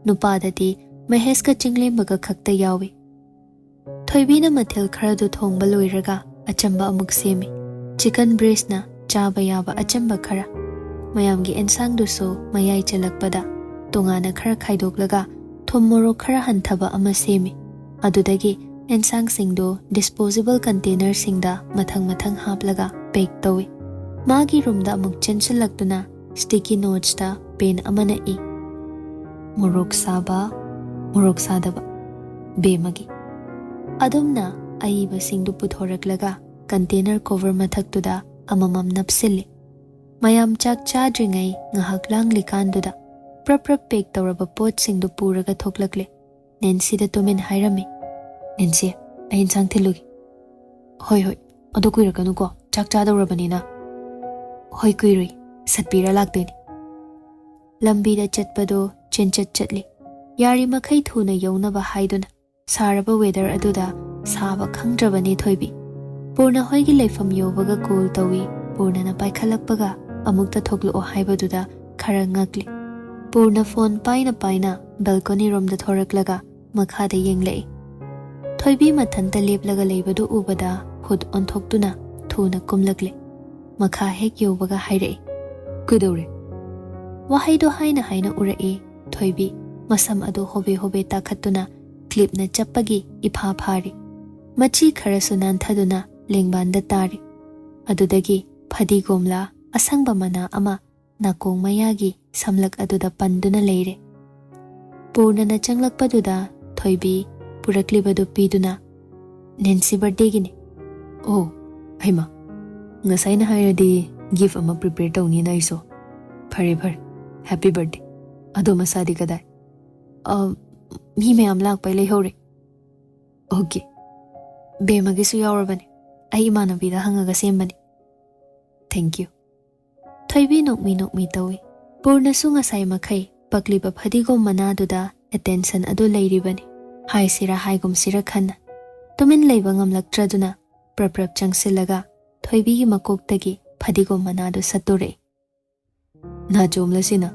ꯅꯨꯄꯥꯗꯗꯤ ꯃꯍꯦꯁꯀ ꯆꯤꯡꯂꯦꯝꯕꯒ ꯈꯛꯇ ꯌꯥꯎꯏ꯫ ꯊꯣꯏꯕꯤꯅ ꯃꯊꯦꯜ ꯈꯔꯗꯨ ꯊꯣꯡꯕ ꯂꯣꯏꯔꯒ ꯑꯆꯝꯕ ꯑꯃꯨꯛ ꯁꯦꯝꯃꯤ꯫ ꯆꯤꯀꯟ ꯕ꯭ꯔꯦꯁꯅ ꯆꯥꯕ ꯌꯥꯕ ꯑꯆꯝꯕ ꯈꯔ꯫ ꯃꯌꯥꯝꯒꯤ ꯑꯦꯟꯁꯥꯡꯗꯨꯁꯨ ꯃꯌꯥꯏ ꯆꯜꯂꯛꯄꯗ ꯇꯣꯉꯥꯟꯅ ꯈꯔ ꯈꯥꯏꯗꯣꯛꯂꯒ ꯊꯨꯝ ꯃꯣꯔꯣꯛ ꯈꯔ ꯍꯟꯊꯕ ꯑꯃ ꯁꯦꯝꯃꯤ꯫ ꯑꯗꯨꯗꯒꯤ ꯑꯦꯟꯁꯥꯡꯁꯤꯡꯗꯨ ꯗꯤꯁꯄꯣꯖꯦꯕꯜ ꯀꯟꯇꯦꯅꯔꯁꯤꯡꯗ ꯃꯊꯪ ꯃꯊꯪ ꯍꯥꯞꯂꯒ ꯄꯦꯛ ꯇꯧꯏ꯫ ꯃꯥꯒꯤ ꯔꯨꯝꯗ ꯑꯃꯨꯛ ꯆꯦꯟꯁꯤꯜꯂꯛꯇꯨꯅ ꯁ꯭ꯇꯤꯀꯤ ꯅꯣꯠꯁꯇ ꯄꯦꯟ ꯑꯃꯅ ꯏ꯫ ꯃꯣꯔꯣꯛ ꯁꯥꯕ, ꯃꯣꯔꯣꯛ ꯁꯥꯗꯕ, ꯕꯦꯝꯃꯒꯤ꯫ ꯑꯗꯨꯝꯅ ꯑꯏꯕꯁꯤꯡꯗꯨ ꯄꯨꯊꯣꯔꯛꯂꯒ ꯀꯟꯇꯦꯅꯔ ꯀꯣꯚꯔ ꯃꯊꯛꯇꯨꯗ ꯑꯃꯃꯝ ꯅꯞꯁꯤꯜꯂꯤ꯫ ꯃꯌꯥꯝ ꯆꯥꯛ ꯆꯥꯗ꯭ꯔꯤꯉꯩ ꯉꯥꯏꯍꯥꯛ ꯂꯥꯡꯂꯤꯀꯥꯟꯗꯨꯗ ꯄ꯭ꯔꯞ ꯄ꯭ꯔꯞ ꯄꯦꯛ ꯇꯧꯔꯕ ꯄꯣꯠꯁꯤꯡꯗꯨ ꯄꯨꯔꯒ ꯊꯣꯛꯂꯛꯂꯦ꯫ ꯅꯦꯟꯁꯤꯗ ꯇꯨꯃꯤꯟ ꯍꯥꯏꯔꯝꯃꯤ, "ꯅꯦꯟꯁꯤ, ꯑꯩ ꯏꯟꯁꯥꯡ ꯊꯤꯜꯂꯨꯒꯦ꯫" "ꯍꯣꯏ ꯍꯣꯏ, ꯑꯗꯣ ꯀꯨꯏꯔꯛꯀꯅꯨꯀꯣ, ꯆꯥꯛ ꯆꯥꯗꯧꯔꯕꯅꯤꯅ꯫" "ꯍꯣꯏ, ꯀꯨꯏꯔꯣꯏ, ꯁꯠꯄꯤꯔ ꯂꯥꯛꯇꯣꯏꯅꯤ꯫" ꯂꯝꯕꯤꯗ ꯆꯠꯄꯗꯣ ꯆꯦꯟꯆꯠ ꯆꯠꯂꯤ꯫ ꯌꯥꯔꯤꯃꯈꯩ ꯊꯨꯅ ꯌꯧꯅꯕ ꯍꯥꯏꯗꯨꯅ ꯁꯥꯔꯕ ꯋꯦꯗꯔ ꯑꯗꯨꯗ ꯁꯥꯕ ꯈꯪꯗ꯭ꯔꯕꯅꯤ ꯊꯣꯏꯕꯤ꯫ ꯄꯨꯔꯅ ꯍꯣꯏꯒꯤ ꯂꯩꯐꯝ ꯌꯧꯕꯒ ꯀꯣꯜ ꯇꯧꯏ꯫ ꯄꯨꯔꯅꯅ ꯄꯥꯏꯈꯠꯂꯛꯄꯒ ꯑꯃꯨꯛꯇ ꯊꯣꯛꯂꯛꯑꯣ ꯍꯥꯏꯕꯗꯨꯗ ꯈꯔ ꯉꯛꯂꯤ꯫ ꯄꯨꯔꯅ ꯐꯣꯟ ꯄꯥꯏꯅ ꯄꯥꯏꯅ ꯕꯦꯜꯀꯣꯅꯤ ꯔꯣꯝꯗ ꯊꯣꯔꯛꯂꯒ ꯃꯈꯥꯗ ꯌꯦꯡꯂꯛꯏ꯫ ꯊꯣꯏꯕꯤ ꯃꯊꯟꯇ ꯂꯦꯞꯂꯒ ꯂꯩꯕꯗꯨ ꯎꯕꯗ ꯍꯨꯠ ꯑꯣꯟꯊꯣꯛꯇꯨꯅ ꯊꯨꯅ ꯀꯨꯝꯂꯛꯂꯦ꯫ ꯃꯈꯥ ꯍꯦꯛ ꯌꯧꯕꯒ ꯍꯥꯏꯔꯛꯏ, "ꯀꯩꯗꯧꯔꯦ?" ꯋꯥꯍꯩꯗꯣ ꯍꯥꯏꯅ ꯍꯥꯏꯅ ꯎꯔꯛꯏ꯫ ꯊꯣꯏꯕꯤ ꯃꯁꯝ ꯑꯗꯨ ꯍꯣꯕꯦ ꯍꯣꯕꯦ ꯇꯥꯈꯠꯇꯨꯅ ꯀ꯭ꯂꯤꯞꯅ ꯆꯞꯄꯒꯤ ꯏꯐꯥ ꯐꯥꯔꯤ꯫ ꯃꯆꯤ ꯈꯔꯁꯨ ꯅꯥꯟꯊꯗꯨꯅ ꯂꯦꯡꯕꯥꯟꯗ ꯇꯥꯔꯤ꯫ ꯑꯗꯨꯗꯒꯤ ꯐꯗꯤꯒꯣꯝꯂꯥ ꯑꯁꯪꯕ ꯃꯅꯥ ꯑꯃ ꯅꯥꯀꯣꯡ ꯃꯌꯥꯒꯤ ꯁꯝꯂꯛ ꯑꯗꯨꯗ ꯄꯟꯗꯨꯅ ꯂꯩꯔꯦ꯫ ꯄꯨꯔꯅꯅ ꯆꯪꯂꯛꯄꯗꯨꯗ ꯊꯣꯏꯕꯤ ꯄꯨꯔꯛꯂꯤꯕꯗꯨ ꯄꯤꯗꯨꯅ, "ꯅꯦꯟꯁꯤ ꯕꯥꯔꯗꯦꯒꯤꯅꯤ꯫" "ꯑꯣ, ꯍꯩꯃꯥ, ꯉꯁꯥꯏꯅ ꯍꯥꯏꯔꯗꯤ ꯒꯤꯐ ꯑꯃ ꯄ꯭ꯔꯤꯄꯦꯌꯔ ꯇꯧꯅꯤꯅ ꯑꯩꯁꯨ꯫ ꯐꯔꯦ, ꯐꯔꯦ, ꯍꯦꯄꯤ ꯕꯥꯔꯗꯦ꯫ ꯑꯗꯣ ꯃꯁꯥꯗꯤ ꯀꯗꯥꯏ?" "ꯑ, ꯃꯤ ꯃꯌꯥꯝ ꯂꯥꯛꯄꯩ ꯂꯩꯍꯧꯔꯦ꯫" "ꯑꯣꯀꯦ, ꯕꯦꯝꯃꯒꯤꯁꯨ ꯌꯥꯎꯔꯕꯅꯦ꯫ ꯑꯩ ꯏꯃꯥꯟꯅꯕꯤꯗ ꯍꯪꯉꯒ ꯁꯦꯝꯕꯅꯤ꯫ Thank you." ꯊꯣꯏꯕꯤ ꯅꯣꯛꯃꯤ ꯅꯣꯛꯃꯤ ꯇꯧꯏ꯫ ꯄꯨꯔꯅꯁꯨ ꯉꯁꯥꯏ ꯃꯈꯩ ꯄꯛꯂꯤꯕ ꯐꯗꯤꯒꯣꯝ ꯃꯅꯥꯗꯨꯗ ꯑꯦꯇꯦꯟꯁꯟ ꯑꯗꯨ ꯂꯩꯔꯤꯕꯅꯤ꯫ ꯍꯥꯏꯁꯤꯔꯥ ꯍꯥꯏꯒꯨꯝꯁꯤꯔꯥ ꯈꯟꯅ ꯇꯨꯃꯤꯟ ꯂꯩꯕ ꯉꯝꯂꯛꯇ꯭ꯔꯗꯨꯅ ꯄ꯭ꯔꯞ ꯄ꯭ꯔꯞ ꯆꯪꯁꯤꯜꯂꯒ ꯊꯣꯏꯕꯤꯒꯤ ꯃꯀꯣꯛꯇꯒꯤ ꯐꯗꯤꯒꯣꯝ ꯃꯅꯥꯗꯨ ꯁꯠꯇꯣꯔꯛꯏ꯫ "ꯅꯥꯆꯣꯝꯂꯁꯤꯅ?"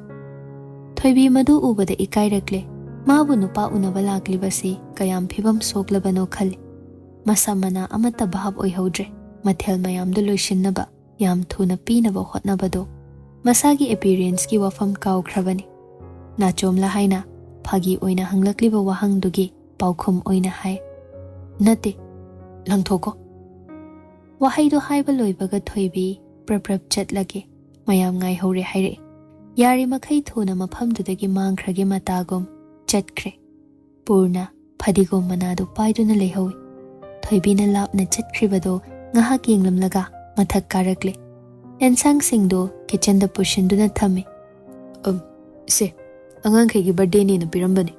ꯊꯣꯏꯕꯤ ꯃꯗꯨ ꯎꯕꯗ ꯏꯀꯥꯏꯔꯛꯂꯦ꯫ ꯃꯥꯕꯨ ꯅꯨꯄꯥ ꯎꯅꯕ ꯂꯥꯛꯂꯤꯕꯁꯤ ꯀꯌꯥꯝ ꯐꯤꯕꯝ ꯁꯣꯛꯂꯕꯅꯣ ꯈꯜꯂꯤ꯫ ꯃꯁꯝ ꯃꯅꯥ ꯑꯃꯠꯇ ꯚꯥꯞ ꯑꯣꯏꯍꯧꯗ꯭ꯔꯦ꯫ ꯃꯊꯦꯜ ꯃꯌꯥꯝꯗꯨ ꯂꯣꯏꯁꯤꯟꯅꯕ ꯌꯥꯝ ꯊꯨꯅ ꯄꯤꯅꯕ ꯍꯣꯠꯅꯕꯗꯣ ꯃꯁꯥꯒꯤ ꯑꯦꯄꯤꯌꯔꯦꯟꯁꯀꯤ ꯋꯥꯐꯝ ꯀꯥꯎꯈ꯭ꯔꯕꯅꯤ꯫ ꯅꯥꯆꯣꯝꯂ ꯍꯥꯏꯅ ꯐꯥꯒꯤ ꯑꯣꯏꯅ ꯍꯪꯂꯛꯂꯤꯕ ꯋꯥꯍꯪꯗꯨꯒꯤ ꯄꯥꯎꯈꯨꯝ ꯑꯣꯏꯅ ꯍꯥꯏ, "ꯅꯠꯇꯦ, ꯂꯪꯊꯣꯛꯀꯣ꯫" ꯋꯥꯍꯩꯗꯨ ꯍꯥꯏꯕ ꯂꯣꯏꯕꯒ ꯊꯣꯏꯕꯤ ꯄ꯭ꯔꯞ ꯄ꯭ꯔꯞ ꯆꯠꯂꯒꯦ, ꯃꯌꯥꯝ ꯉꯥꯏꯍꯧꯔꯦ ꯍꯥꯏꯔꯛꯏ꯫ ꯌꯥꯔꯤꯃꯈꯩ ꯊꯨꯅ ꯃꯐꯝꯗꯨꯗꯒꯤ ꯃꯥꯡꯈ꯭ꯔꯒꯦ ꯃꯇꯥꯒꯨꯝ ꯆꯠꯈ꯭ꯔꯦ꯫ ꯄꯨꯔꯅ ꯐꯗꯤꯒꯣꯝ ꯃꯅꯥꯗꯨ ꯄꯥꯏꯗꯨꯅ ꯂꯩꯍꯧꯏ꯫ ꯊꯣꯏꯕꯤꯅ ꯂꯥꯞꯅ ꯆꯠꯈ꯭ꯔꯤꯕꯗꯨ ꯉꯥꯏꯍꯥꯛ ꯌꯦꯡꯂꯝꯂꯒ ꯃꯊꯛ ꯀꯥꯔꯛꯂꯦ꯫ ꯑꯦꯟꯁꯥꯡꯁꯤꯡꯗꯨ ꯀꯤꯆꯟꯗ ꯄꯨꯁꯤꯟꯗꯨꯅ ꯊꯝꯃꯤ꯫ "ꯑꯝ, ꯁꯦ, ꯑꯉꯥꯡꯈꯩꯒꯤ ꯕꯥꯔꯗꯦꯅꯦꯅ ꯄꯤꯔꯝꯕꯅꯦ꯫"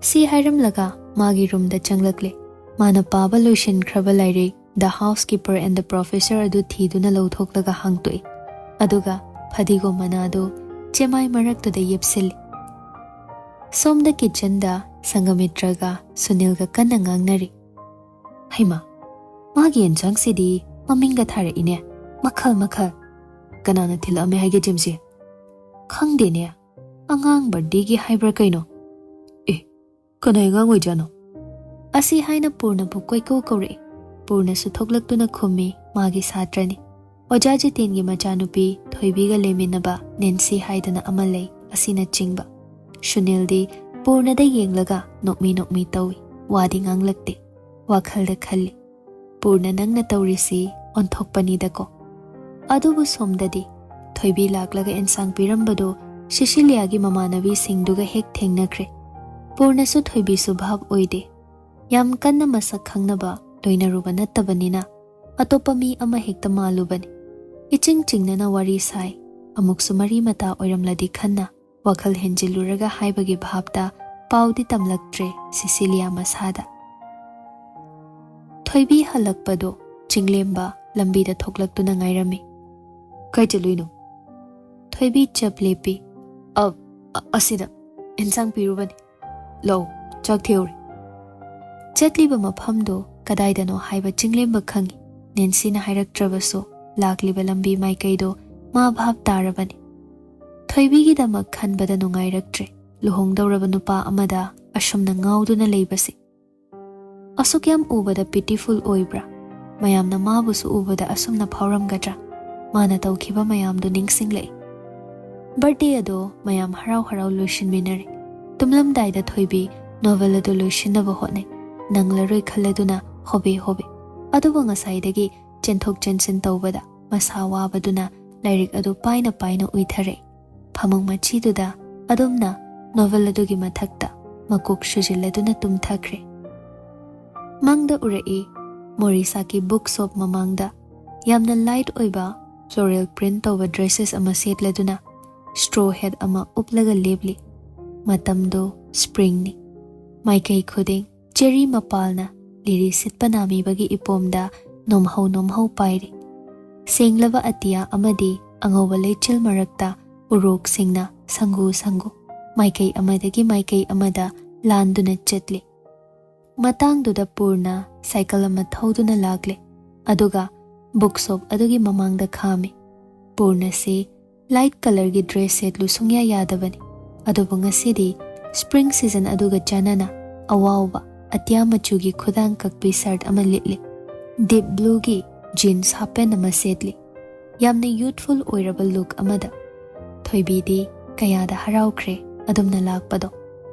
ꯁꯤ ꯍꯥꯏꯔꯝꯂꯒ ꯃꯥꯒꯤ ꯔꯨꯝꯗ ꯆꯪꯂꯛꯂꯦ꯫ ꯃꯥꯅ ꯄꯥꯕ ꯂꯣꯏꯁꯤꯟꯈ꯭ꯔꯕ ꯂꯥꯏꯔꯤꯛ The Housekeeper and the Professor ꯑꯗꯨ ꯊꯤꯗꯨꯅ ꯂꯧꯊꯣꯛꯂꯒ ꯍꯥꯡꯇꯣꯛꯏ꯫ ꯑꯗꯨꯒ ꯐꯗꯤꯒꯣꯝ ꯃꯅꯥꯗꯨ ꯆꯦꯃꯥꯏ ꯃꯔꯛꯇꯨꯗ ꯌꯦꯞꯁꯤꯜꯂꯤ꯫ ꯁꯣꯝꯗ ꯀꯤꯆꯟꯗ ꯁꯪꯒꯃꯤꯇ꯭ꯔꯒ ꯁꯨꯅꯤꯜꯒ ꯀꯟꯅ ꯉꯥꯡꯅꯔꯤ꯫ "ꯍꯩꯃꯥ, ꯃꯥꯒꯤ ꯌꯦꯟꯁꯥꯡꯁꯤꯗꯤ ꯃꯃꯤꯡꯒ ꯊꯥꯔꯛꯏꯅꯦ, ꯃꯈꯜ ꯃꯈꯜ꯫ ꯀꯅꯥꯅ ꯊꯤꯜꯂꯛꯑꯝꯃꯦ ꯍꯥꯏꯒꯦ, ꯖꯤꯝꯁꯤ?" "ꯈꯪꯗꯦꯅꯦ, ꯑꯉꯥꯡ ꯕꯥꯔꯗꯦꯒꯤ ꯍꯥꯏꯕ꯭ꯔꯥ ꯀꯩꯅꯣ?" "ꯑꯦ, ꯀꯅꯥꯏ ꯑꯉꯥꯡ ꯑꯣꯏꯖꯥꯠꯅꯣ?" ꯑꯁꯤ ꯍꯥꯏꯅ ꯄꯨꯔꯅꯕꯨ ꯀꯣꯏꯀꯧ ꯀꯧꯔꯛꯏ꯫ ꯄꯨꯔꯅꯁꯨ ꯊꯣꯛꯂꯛꯇꯨꯅ ꯈꯨꯝꯃꯤ, ꯃꯥꯒꯤ ꯁꯥꯇ꯭ꯔꯅꯤ꯫ ꯑꯣꯖꯥ ꯖꯤꯇꯦꯟꯒꯤ ꯃꯆꯥꯅꯨꯄꯤ ꯊꯣꯏꯕꯤꯒ ꯂꯩꯃꯤꯟꯅꯕ ꯅꯦꯟꯁꯤ ꯍꯥꯏꯗꯅ ꯑꯃ ꯂꯩ, ꯑꯁꯤꯅꯆꯤꯡꯕ꯫ ꯁꯨꯅꯤꯜꯗꯤ ꯄꯨꯔꯅꯗ ꯌꯦꯡꯂꯒ ꯅꯣꯛꯃꯤ ꯅꯣꯛꯃꯤ ꯇꯧꯏ, ꯋꯥꯗꯤ ꯉꯥꯡꯂꯛꯇꯦ꯫ ꯋꯥꯈꯜꯗ ꯈꯜꯂꯤ, "ꯄꯨꯔꯅ, ꯅꯪꯅ ꯇꯧꯔꯤꯁꯤ ꯑꯣꯟꯊꯣꯛꯄꯅꯤꯗꯀꯣ"꯫ ꯑꯗꯨꯕꯨ ꯁꯣꯝꯗꯗꯤ ꯊꯣꯏꯕꯤ ꯂꯥꯛꯂꯒ ꯑꯦꯟꯁꯥꯡ ꯄꯤꯔꯝꯕꯗꯨ ꯁꯤꯁꯤꯂꯤꯌꯥꯒꯤ ꯃꯃꯥꯟꯅꯕꯤꯁꯤꯡꯗꯨꯒ ꯍꯦꯛ ꯊꯦꯡꯅꯈ꯭ꯔꯦ꯫ ꯄꯨꯔꯅꯁꯨ ꯊꯣꯏꯕꯤꯁꯨ ꯚꯥꯞ ꯑꯣꯏꯗꯦ꯫ ꯌꯥꯝ ꯀꯟꯅ ꯃꯁꯛ ꯈꯪꯅꯕ ꯂꯣꯏꯅꯔꯨꯕ ꯅꯠꯇꯕꯅꯤꯅ ꯑꯇꯣꯞꯄ ꯃꯤ ꯑꯃ ꯍꯦꯛꯇ ꯃꯥꯜꯂꯨꯕꯅꯤ꯫ ꯏꯆꯤꯡ ꯆꯤꯡꯅꯅ ꯋꯥꯔꯤ ꯁꯥꯏ꯫ ꯑꯃꯨꯛꯁꯨ ꯃꯔꯤ ꯃꯇꯥ ꯑꯣꯏꯔꯝꯂꯗꯤ ꯈꯟꯅ ꯋꯥꯈꯜ ꯍꯦꯟꯖꯤꯜꯂꯨꯔꯒ ꯍꯥꯏꯕꯒꯤ ꯚꯥꯞꯇ ꯄꯥꯎꯗꯤ ꯇꯝꯂꯛꯇ꯭ꯔꯦ ꯁꯤꯁꯤꯂꯤꯌꯥ ꯃꯁꯥꯗ꯫ ꯊꯣꯏꯕꯤ ꯍꯜꯂꯛꯄꯗꯣ ꯆꯤꯡꯂꯦꯝꯕ ꯂꯝꯕꯤꯗ ꯊꯣꯛꯂꯛꯇꯨꯅ ꯉꯥꯏꯔꯝꯃꯤ꯫ "ꯀꯥꯏ ꯆꯠꯂꯨꯏꯅꯣ?" ꯊꯣꯏꯕꯤ ꯆꯞ ꯂꯦꯞꯄꯤ꯫ "ꯑ, ꯑ, ꯑꯁꯤꯗ ꯏꯟꯁꯥꯡ ꯄꯤꯔꯨꯕꯅꯤ꯫ ꯂꯧ, ꯆꯥꯛ ꯊꯦꯎꯔꯦ"꯫ ꯆꯠꯂꯤꯕ ꯃꯐꯝꯗꯣ ꯀꯗꯥꯏꯗꯅꯣ ꯍꯥꯏꯕ ꯆꯤꯡꯂꯦꯝꯕ ꯈꯪꯏ꯫ ꯅꯦꯟꯁꯤꯅ ꯍꯥꯏꯔꯛꯇ꯭ꯔꯕꯁꯨ ꯂꯥꯛꯂꯤꯕ ꯂꯝꯕꯤ ꯃꯥꯏꯀꯩꯗꯣ ꯃꯥ ꯚꯥꯞ ꯇꯥꯔꯕꯅꯤ꯫ ꯊꯣꯏꯕꯤꯒꯤꯗꯃꯛ ꯈꯟꯕꯗ ꯅꯨꯡꯉꯥꯏꯔꯛꯇ꯭ꯔꯦ꯫ ꯂꯨꯍꯣꯡꯗꯧꯔꯕ ꯅꯨꯄꯥ ꯑꯃꯗ ꯑꯁꯨꯝꯅ ꯉꯥꯎꯗꯨꯅ ꯂꯩꯕꯁꯤ꯫ ꯑꯁꯨꯛ ꯌꯥꯝ ꯎꯕꯗ ꯄꯤꯇꯤꯐꯨꯜ ꯑꯣꯏꯕ꯭ꯔꯥ? ꯃꯌꯥꯝꯅ ꯃꯥꯕꯨꯁꯨ ꯎꯕꯗ ꯑꯁꯨꯝꯅ ꯐꯥꯎꯔꯝꯒꯗ꯭ꯔꯥ? ꯃꯥꯅ ꯇꯧꯈꯤꯕ ꯃꯌꯥꯝꯗꯨ ꯅꯤꯡꯁꯤꯡꯂꯛꯏ꯫ ꯕꯥꯔꯗꯦ ꯑꯗꯣ ꯃꯌꯥꯝ ꯍꯔꯥꯎ ꯍꯔꯥꯎ ꯂꯣꯏꯁꯤꯟꯃꯤꯟꯅꯔꯦ꯫ ꯇꯨꯝꯂꯝꯗꯥꯏꯗ ꯊꯣꯏꯕꯤ ꯅꯣꯚꯦꯜ ꯑꯗꯨ ꯂꯣꯏꯁꯤꯟꯅꯕ ꯍꯣꯠꯅꯩ꯫ ꯅꯪꯂꯔꯣꯏ ꯈꯜꯂꯗꯨꯅ ꯍꯣꯕꯦ ꯍꯣꯕꯦ꯫ ꯑꯗꯨꯕꯨ ꯉꯁꯥꯏꯗꯒꯤ ꯆꯦꯟꯊꯣꯛ ꯆꯦꯟꯁꯤꯟ ꯇꯧꯕꯗ ꯃꯁꯥ ꯋꯥꯕꯗꯨꯅ ꯂꯥꯏꯔꯤꯛ ꯑꯗꯨ ꯄꯥꯏꯅ ꯄꯥꯏꯅ ꯎꯏꯊꯔꯛꯏ꯫ ꯐꯃꯨꯡ ꯃꯆꯤꯗꯨꯗ ꯑꯗꯨꯝꯅ ꯅꯣꯚꯦꯜ ꯑꯗꯨꯒꯤ ꯃꯊꯛꯇ ꯃꯀꯣꯛ ꯁꯨꯖꯤꯜꯂꯗꯨꯅ ꯇꯨꯝꯊꯈ꯭ꯔꯦ꯫ ꯃꯪꯗ ꯎꯔꯛꯏ, ꯃꯣꯔꯤꯁꯥꯀꯤ ꯕꯨꯛ ꯁꯣꯞ ꯃꯃꯥꯡꯗ ꯌꯥꯝꯅ ꯂꯥꯏꯠ ꯑꯣꯏꯕ ꯐ꯭ꯂꯣꯔꯦꯜ ꯄ꯭ꯔꯤꯟꯠ ꯇꯧꯕ ꯗ꯭ꯔꯦꯁꯦꯁ ꯑꯃ ꯁꯦꯠꯂꯗꯨꯅ ꯁ꯭ꯇ꯭ꯔꯣ ꯍꯦꯠ ꯑꯃ ꯎꯞꯂꯒ ꯂꯦꯞꯂꯤ꯫ ꯃꯇꯝꯗꯣ ꯁ꯭ꯄ꯭ꯔꯤꯡꯅꯤ꯫ ꯃꯥꯏꯀꯩ ꯈꯨꯗꯤꯡ ꯆꯦꯔꯤ ꯃꯄꯥꯜꯅ ꯂꯤꯔꯤ ꯁꯤꯠꯄ ꯅꯥꯃꯤꯕꯒꯤ ꯏꯄꯣꯝꯗ ꯅꯣꯝꯍꯧ ꯅꯣꯝꯍꯧ ꯄꯥꯏꯔꯤ꯫ ꯁꯦꯡꯂꯕ ꯑꯇꯤꯌꯥ ꯑꯃꯗꯤ ꯑꯉꯧꯕ ꯂꯩꯆꯤꯜ ꯃꯔꯛꯇ ꯎꯔꯣꯛꯁꯤꯡꯅ ꯁꯪꯒꯨ ꯁꯪꯒꯨ ꯃꯥꯏꯀꯩ ꯑꯃꯗꯒꯤ ꯃꯥꯏꯀꯩ ꯑꯃꯗ ꯂꯥꯟꯗꯨꯅ ꯆꯠꯂꯤ꯫ ꯃꯇꯥꯡꯗꯨꯗ ꯄꯨꯔꯅ ꯁꯥꯏꯀꯜ ꯑꯃ ꯊꯧꯗꯨꯅ ꯂꯥꯛꯂꯦ, ꯑꯗꯨꯒ ꯕꯨꯛ ꯁꯣꯞ ꯑꯗꯨꯒꯤ ꯃꯃꯥꯡꯗ ꯈꯥꯝꯃꯤ꯫ ꯄꯨꯔꯅꯁꯤ ꯂꯥꯏꯠ ꯀꯂꯔꯒꯤ ꯗ꯭ꯔꯦꯁ ꯁꯦꯠꯂꯨ ꯁꯨꯡꯌꯥ ꯌꯥꯗꯕꯅꯤ, ꯑꯗꯨꯕꯨ ꯉꯁꯤꯗꯤ ꯁ꯭ꯄ꯭ꯔꯤꯡ ꯁꯤꯖꯟ ꯑꯗꯨꯒ ꯆꯥꯟꯅꯅ ꯑꯋꯥꯎꯕ ꯑꯇꯤꯌꯥ ꯃꯆꯨꯒꯤ ꯈꯨꯗꯥꯡ ꯀꯛꯄꯤ ꯁꯔꯠ ꯑꯃ ꯂꯤꯠꯂꯤ꯫ ꯗꯤꯞ ꯕ꯭ꯂꯨꯒꯤ ꯖꯤꯟꯁ ꯍꯥꯞ ꯄꯦꯟ ꯑꯃ ꯁꯦꯠꯂꯤ꯫ ꯌꯥꯝꯅ ꯌꯨꯊꯐꯨꯜ ꯑꯣꯏꯔꯕ ꯂꯨꯛ ꯑꯃꯗ꯫ ꯊꯣꯏꯕꯤꯗꯤ ꯀꯌꯥꯗ ꯍꯔꯥꯎꯈ꯭ꯔꯦ ꯑꯗꯨꯝꯅ ꯂꯥꯛꯄꯗꯣ꯫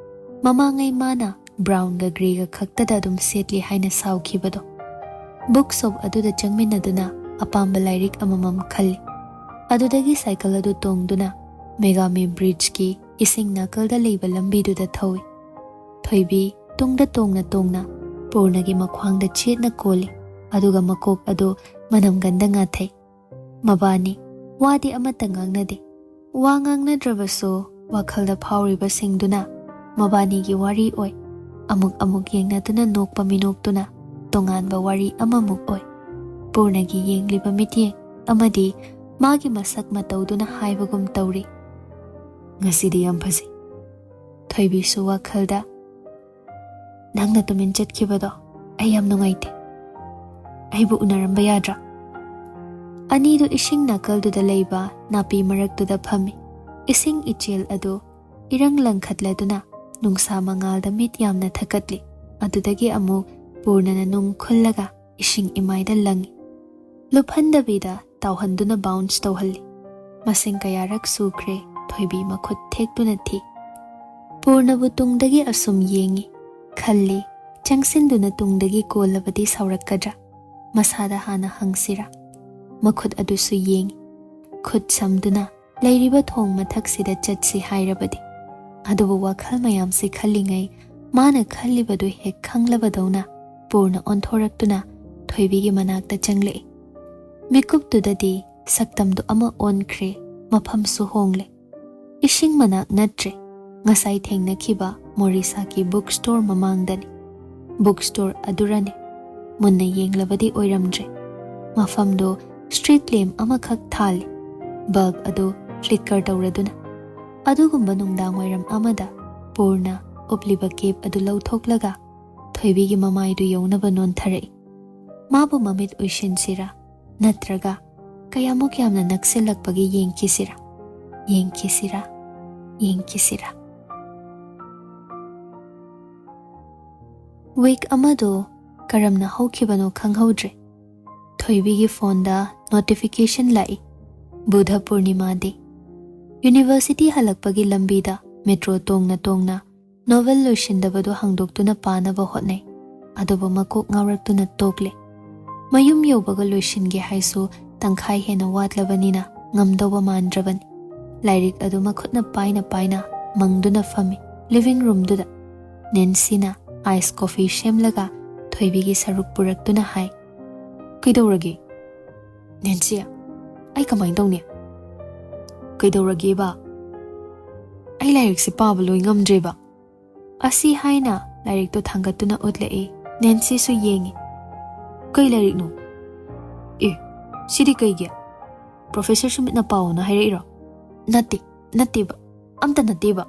ꯃꯃꯥꯡꯉꯩ ꯃꯥꯅ ꯕ꯭ꯔꯥꯎꯟꯒ ꯒ꯭ꯔꯦꯒ ꯈꯛꯇꯗ ꯑꯗꯨꯝ ꯁꯦꯠꯂꯤ ꯍꯥꯏꯅ ꯁꯥꯎꯈꯤꯕꯗꯣ꯫ ꯕꯨꯛ ꯁꯣꯞ ꯑꯗꯨꯗ ꯆꯪꯃꯤꯟꯅꯗꯨꯅ ꯑꯄꯥꯝꯕ ꯂꯥꯏꯔꯤꯛ ꯑꯃꯃꯝ ꯈꯜꯂꯤ꯫ ꯑꯗꯨꯗꯒꯤ ꯁꯥꯏꯀꯜ ꯑꯗꯨ ꯇꯣꯡꯗꯨꯅ ꯃꯦꯒꯥꯃꯤ ꯕ꯭ꯔꯤꯖꯀꯤ ꯏꯁꯤꯡ ꯅꯥꯀꯜꯗ ꯂꯩꯕ ꯂꯝꯕꯤꯗꯨꯗ ꯊꯧꯏ꯫ ꯊꯣꯏꯕꯤ ꯇꯨꯡꯗ ꯇꯣꯡꯅ ꯇꯣꯡꯅ ꯄꯨꯔꯅꯒꯤ ꯃꯈ꯭ꯋꯥꯡꯗ ꯆꯦꯠꯅ ꯀꯣꯜꯂꯤ, ꯑꯗꯨꯒ ꯃꯀꯣꯛ ꯑꯗꯨ ꯃꯅꯝꯒꯟꯗ ꯉꯥꯊꯩ꯫ ꯃꯕꯥꯅꯤ ꯋꯥꯗꯤ ꯑꯃꯠꯇ ꯉꯥꯡꯅꯗꯦ꯫ ꯋꯥ ꯉꯥꯡꯅꯗ꯭ꯔꯕꯁꯨ ꯋꯥꯈꯜꯗ ꯐꯥꯎꯔꯤꯕꯁꯤꯡꯗꯨꯅ ꯃꯕꯥꯅꯤꯒꯤ ꯋꯥꯔꯤ ꯑꯣꯏ꯫ ꯑꯃꯨꯛ ꯑꯃꯨꯛ ꯌꯦꯡꯅꯗꯨꯅ ꯅꯣꯛꯄ ꯃꯤꯅꯣꯛꯇꯨꯅ ꯇꯣꯉꯥꯟꯕ ꯋꯥꯔꯤ ꯑꯃꯃꯨꯛ ꯑꯣꯏ꯫ ꯄꯨꯔꯅꯒꯤ ꯌꯦꯡꯂꯤꯕ ꯃꯤꯠꯌꯦꯡ ꯑꯃꯗꯤ ꯃꯥꯒꯤ ꯃꯁꯛ ꯃꯇꯧꯗꯨꯅ ꯍꯥꯏꯕꯒꯨꯝ ꯇꯧꯔꯤ, "ꯉꯁꯤꯗꯤ ꯌꯥꯝ ꯐꯖꯩ꯫" ꯊꯣꯏꯕꯤꯁꯨ ꯋꯥꯈꯜꯗ, "ꯅꯪꯅ ꯇꯨꯃꯤꯟ ꯆꯠꯈꯤꯕꯗꯣ ꯑꯩ ꯌꯥꯝ ꯅꯨꯡꯉꯥꯏꯇꯦ꯫ ꯑꯩꯕꯨ ꯎꯅꯔꯝꯕ ꯌꯥꯗ꯭ꯔꯥ?" ꯑꯅꯤꯗꯨ ꯏꯁꯤꯡ ꯅꯥꯀꯜꯗꯨꯗ ꯂꯩꯕ ꯅꯥꯄꯤ ꯃꯔꯛꯇꯨꯗ ꯐꯝꯃꯤ꯫ ꯏꯁꯤꯡ ꯏꯆꯦꯜ ꯑꯗꯨ ꯏꯔꯪ ꯂꯪꯈꯠꯂꯗꯨꯅ ꯅꯨꯡꯁꯥ ꯃꯉꯥꯜꯗ ꯃꯤꯠ ꯌꯥꯝꯅ ꯊꯛꯀꯠꯂꯤ꯫ ꯑꯗꯨꯗꯒꯤ ꯑꯃꯨꯛ ꯄꯨꯔꯅꯅ ꯅꯨꯡ ꯈꯨꯜꯂꯒ ꯏꯁꯤꯡ ꯏꯃꯥꯏꯗ ꯂꯪꯏ꯫ ꯂꯨꯞꯍꯟꯗꯕꯤꯗ ꯇꯥꯎꯍꯟꯗꯨꯅ ꯕꯥꯎꯟꯁ ꯇꯧꯍꯜꯂꯤ꯫ ꯃꯁꯤꯡ ꯀꯌꯥꯔꯛ ꯁꯨꯈ꯭ꯔꯦ, ꯊꯣꯏꯕꯤ ꯃꯈꯨꯠ ꯊꯦꯛꯇꯨꯅ ꯊꯤ꯫ ꯄꯨꯔꯅꯕꯨ ꯇꯨꯡꯗꯒꯤ ꯑꯁꯨꯝ ꯌꯦꯡꯏ, ꯈꯜꯂꯤ, ꯆꯪꯁꯤꯟꯗꯨꯅ ꯇꯨꯡꯗꯒꯤ ꯀꯣꯜꯂꯕꯗꯤ ꯁꯥꯎꯔꯛꯀꯗ꯭ꯔꯥ? ꯃꯁꯥꯗ ꯍꯥꯟꯅ ꯍꯪꯁꯤꯔꯥ? ꯃꯈꯨꯠ ꯑꯗꯨꯁꯨ ꯌꯦꯡꯏ꯫ ꯈꯨꯠ ꯁꯝꯗꯨꯅ ꯂꯩꯔꯤꯕ ꯊꯣꯡ ꯃꯊꯛꯁꯤꯗ ꯆꯠꯁꯤ ꯍꯥꯏꯔꯕꯗꯤ꯫ ꯑꯗꯨꯕꯨ ꯋꯥꯈꯜ ꯃꯌꯥꯝꯁꯤ ꯈꯜꯂꯤꯉꯩ ꯃꯥꯅ ꯈꯜꯂꯤꯕꯗꯨ ꯍꯦꯛ ꯈꯪꯂꯕꯗꯧꯅ ꯄꯨꯔꯅ ꯑꯣꯟꯊꯣꯔꯛꯇꯨꯅ ꯊꯣꯏꯕꯤꯒꯤ ꯃꯅꯥꯛꯇ ꯆꯪꯂꯛꯏ꯫ ꯃꯤꯀꯨꯞꯇꯨꯗꯗꯤ ꯁꯛꯇꯝꯗꯨ ꯑꯃ ꯑꯣꯟꯈ꯭ꯔꯦ, ꯃꯐꯝꯁꯨ ꯍꯣꯡꯂꯦ꯫ ꯏꯁꯤꯡ ꯃꯅꯥꯛ ꯅꯠꯇ꯭ꯔꯦ, ꯉꯁꯥꯏ ꯊꯦꯡꯅꯈꯤꯕ ꯃꯣꯔꯤꯁꯥꯒꯤ ꯕꯨꯛ ꯁ꯭ꯇꯣꯔ ꯃꯃꯥꯡꯗꯅꯤ꯫ ꯕꯨꯛ ꯁ꯭ꯇꯣꯔ ꯑꯗꯨꯔꯅꯤ? ꯃꯨꯟꯅ ꯌꯦꯡꯂꯕꯗꯤ ꯑꯣꯏꯔꯝꯗ꯭ꯔꯦ꯫ ꯃꯐꯝꯗꯨ ꯁ꯭ꯇ꯭ꯔꯤꯠ ꯂꯦꯝꯞ ꯑꯃꯈꯛ ꯊꯥꯜꯂꯤ, ꯕꯜꯕ ꯑꯗꯨ ꯐ꯭ꯂꯤꯀꯔ ꯇꯧꯔꯗꯨꯅ꯫ ꯑꯗꯨꯒꯨꯝꯕ ꯅꯨꯡꯗꯥꯡꯋꯥꯏꯔꯝ ꯑꯃꯗ ꯄꯨꯔꯅ ꯎꯞꯂꯤꯕ ꯀꯦꯞ ꯑꯗꯨ ꯂꯧꯊꯣꯛꯂꯒ ꯊꯣꯏꯕꯤꯒꯤ ꯃꯃꯥꯏꯗꯨ ꯌꯧꯅꯕ ꯅꯣꯟꯊꯔꯛꯏ꯫ ꯃꯥꯕꯨ ꯃꯃꯤꯠ ꯎꯏꯁꯤꯟꯁꯤꯔꯥ, ꯅꯠꯇ꯭ꯔꯒ ꯀꯌꯥꯃꯨꯛ ꯌꯥꯝꯅ ꯅꯛꯁꯤꯜꯂꯛꯄꯒꯤ ꯌꯦꯡꯈꯤꯁꯤꯔꯥ, ꯌꯦꯡꯈꯤꯁꯤꯔꯥ, ꯌꯦꯡꯈꯤꯁꯤꯔꯥ? ꯋꯤꯛ ꯑꯃꯗꯨ ꯀꯔꯝꯅ ꯍꯧꯈꯤꯕꯅꯣ ꯈꯪꯍꯧꯗ꯭ꯔꯦ꯫ ꯊꯣꯏꯕꯤꯒꯤ ꯐꯣꯟꯗ ꯅꯣꯇꯤꯐꯤꯀꯦꯁꯟ ꯂꯥꯛꯏ, "ꯕꯨꯙ ꯄꯨꯔꯅꯤꯃꯥ ꯗꯦ"꯫ ꯌꯨꯅꯤꯚꯔꯁꯤꯇꯤ ꯍꯜꯂꯛꯄꯒꯤ ꯂꯝꯕꯤꯗ ꯃꯦꯇ꯭ꯔꯣ ꯇꯣꯡꯅ ꯇꯣꯡꯅ ꯅꯣꯚꯦꯜ ꯂꯣꯏꯁꯤꯟꯗꯕꯗꯨ ꯍꯥꯡꯗꯣꯛꯇꯨꯅ ꯄꯥꯅꯕ ꯍꯣꯠꯅꯩ꯫ ꯑꯗꯨꯕꯨ ꯃꯀꯣꯛ ꯉꯥꯎꯔꯛꯇꯨꯅ ꯇꯣꯛꯂꯦ꯫ ꯃꯌꯨꯝ ꯌꯧꯕꯒ ꯂꯣꯏꯁꯤꯟꯒꯦ ꯍꯥꯏꯁꯨ ꯇꯪꯈꯥꯏ ꯍꯦꯟꯅ ꯋꯥꯠꯂꯕꯅꯤꯅ ꯉꯝꯗꯧꯕ ꯃꯥꯟꯗ꯭ꯔꯕꯅꯤ꯫ ꯂꯥꯏꯔꯤꯛ ꯑꯗꯨ ꯃꯈꯨꯠꯅ ꯄꯥꯏꯅ ꯄꯥꯏꯅ ꯃꯪꯗꯨꯅ ꯐꯝꯃꯤ꯫ ꯂꯤꯚꯤꯡ ꯔꯨꯝꯗꯨꯗ ꯅꯦꯟꯁꯤꯅ ꯑꯥꯏꯁ ꯀꯣꯐꯤ ꯁꯦꯝꯂꯒ ꯊꯣꯏꯕꯤꯒꯤ ꯁꯔꯨꯛ ꯄꯨꯔꯛꯇꯨꯅ ꯍꯥꯏ, "ꯀꯩꯗꯧꯔꯒꯦ?" "ꯅꯦꯟꯁꯤ, ꯑꯩ ꯀꯃꯥꯏꯅ ꯇꯧꯅꯤ?" "ꯀꯩꯗꯧꯔꯒꯦꯕ?" "ꯑꯩ ꯂꯥꯏꯔꯤꯛꯁꯦ ꯄꯥꯕ ꯂꯣꯏ ꯉꯝꯗ꯭ꯔꯦꯕ"꯫ ꯑꯁꯤ ꯍꯥꯏꯅ ꯂꯥꯏꯔꯤꯛꯇꯣ ꯊꯥꯡꯒꯠꯇꯨꯅ ꯎꯠꯂꯛꯏ꯫ ꯅꯦꯟꯁꯤꯁꯨ ꯌꯦꯡꯉꯤ꯫ "ꯀꯩ ꯂꯥꯏꯔꯤꯛꯅꯣ? ꯑꯦ, ꯁꯤꯗꯤ ꯀꯩꯒꯤ? ꯄ꯭ꯔꯣꯐꯦꯁꯔ ꯁꯨꯃꯤꯠꯅ ꯄꯥꯎꯅ ꯍꯥꯏꯔꯛꯏꯔꯣ?" "ꯅꯠꯇꯦ, ꯅꯠꯇꯦꯕ, ꯑꯝꯇ ꯅꯠꯇꯦꯕ"꯫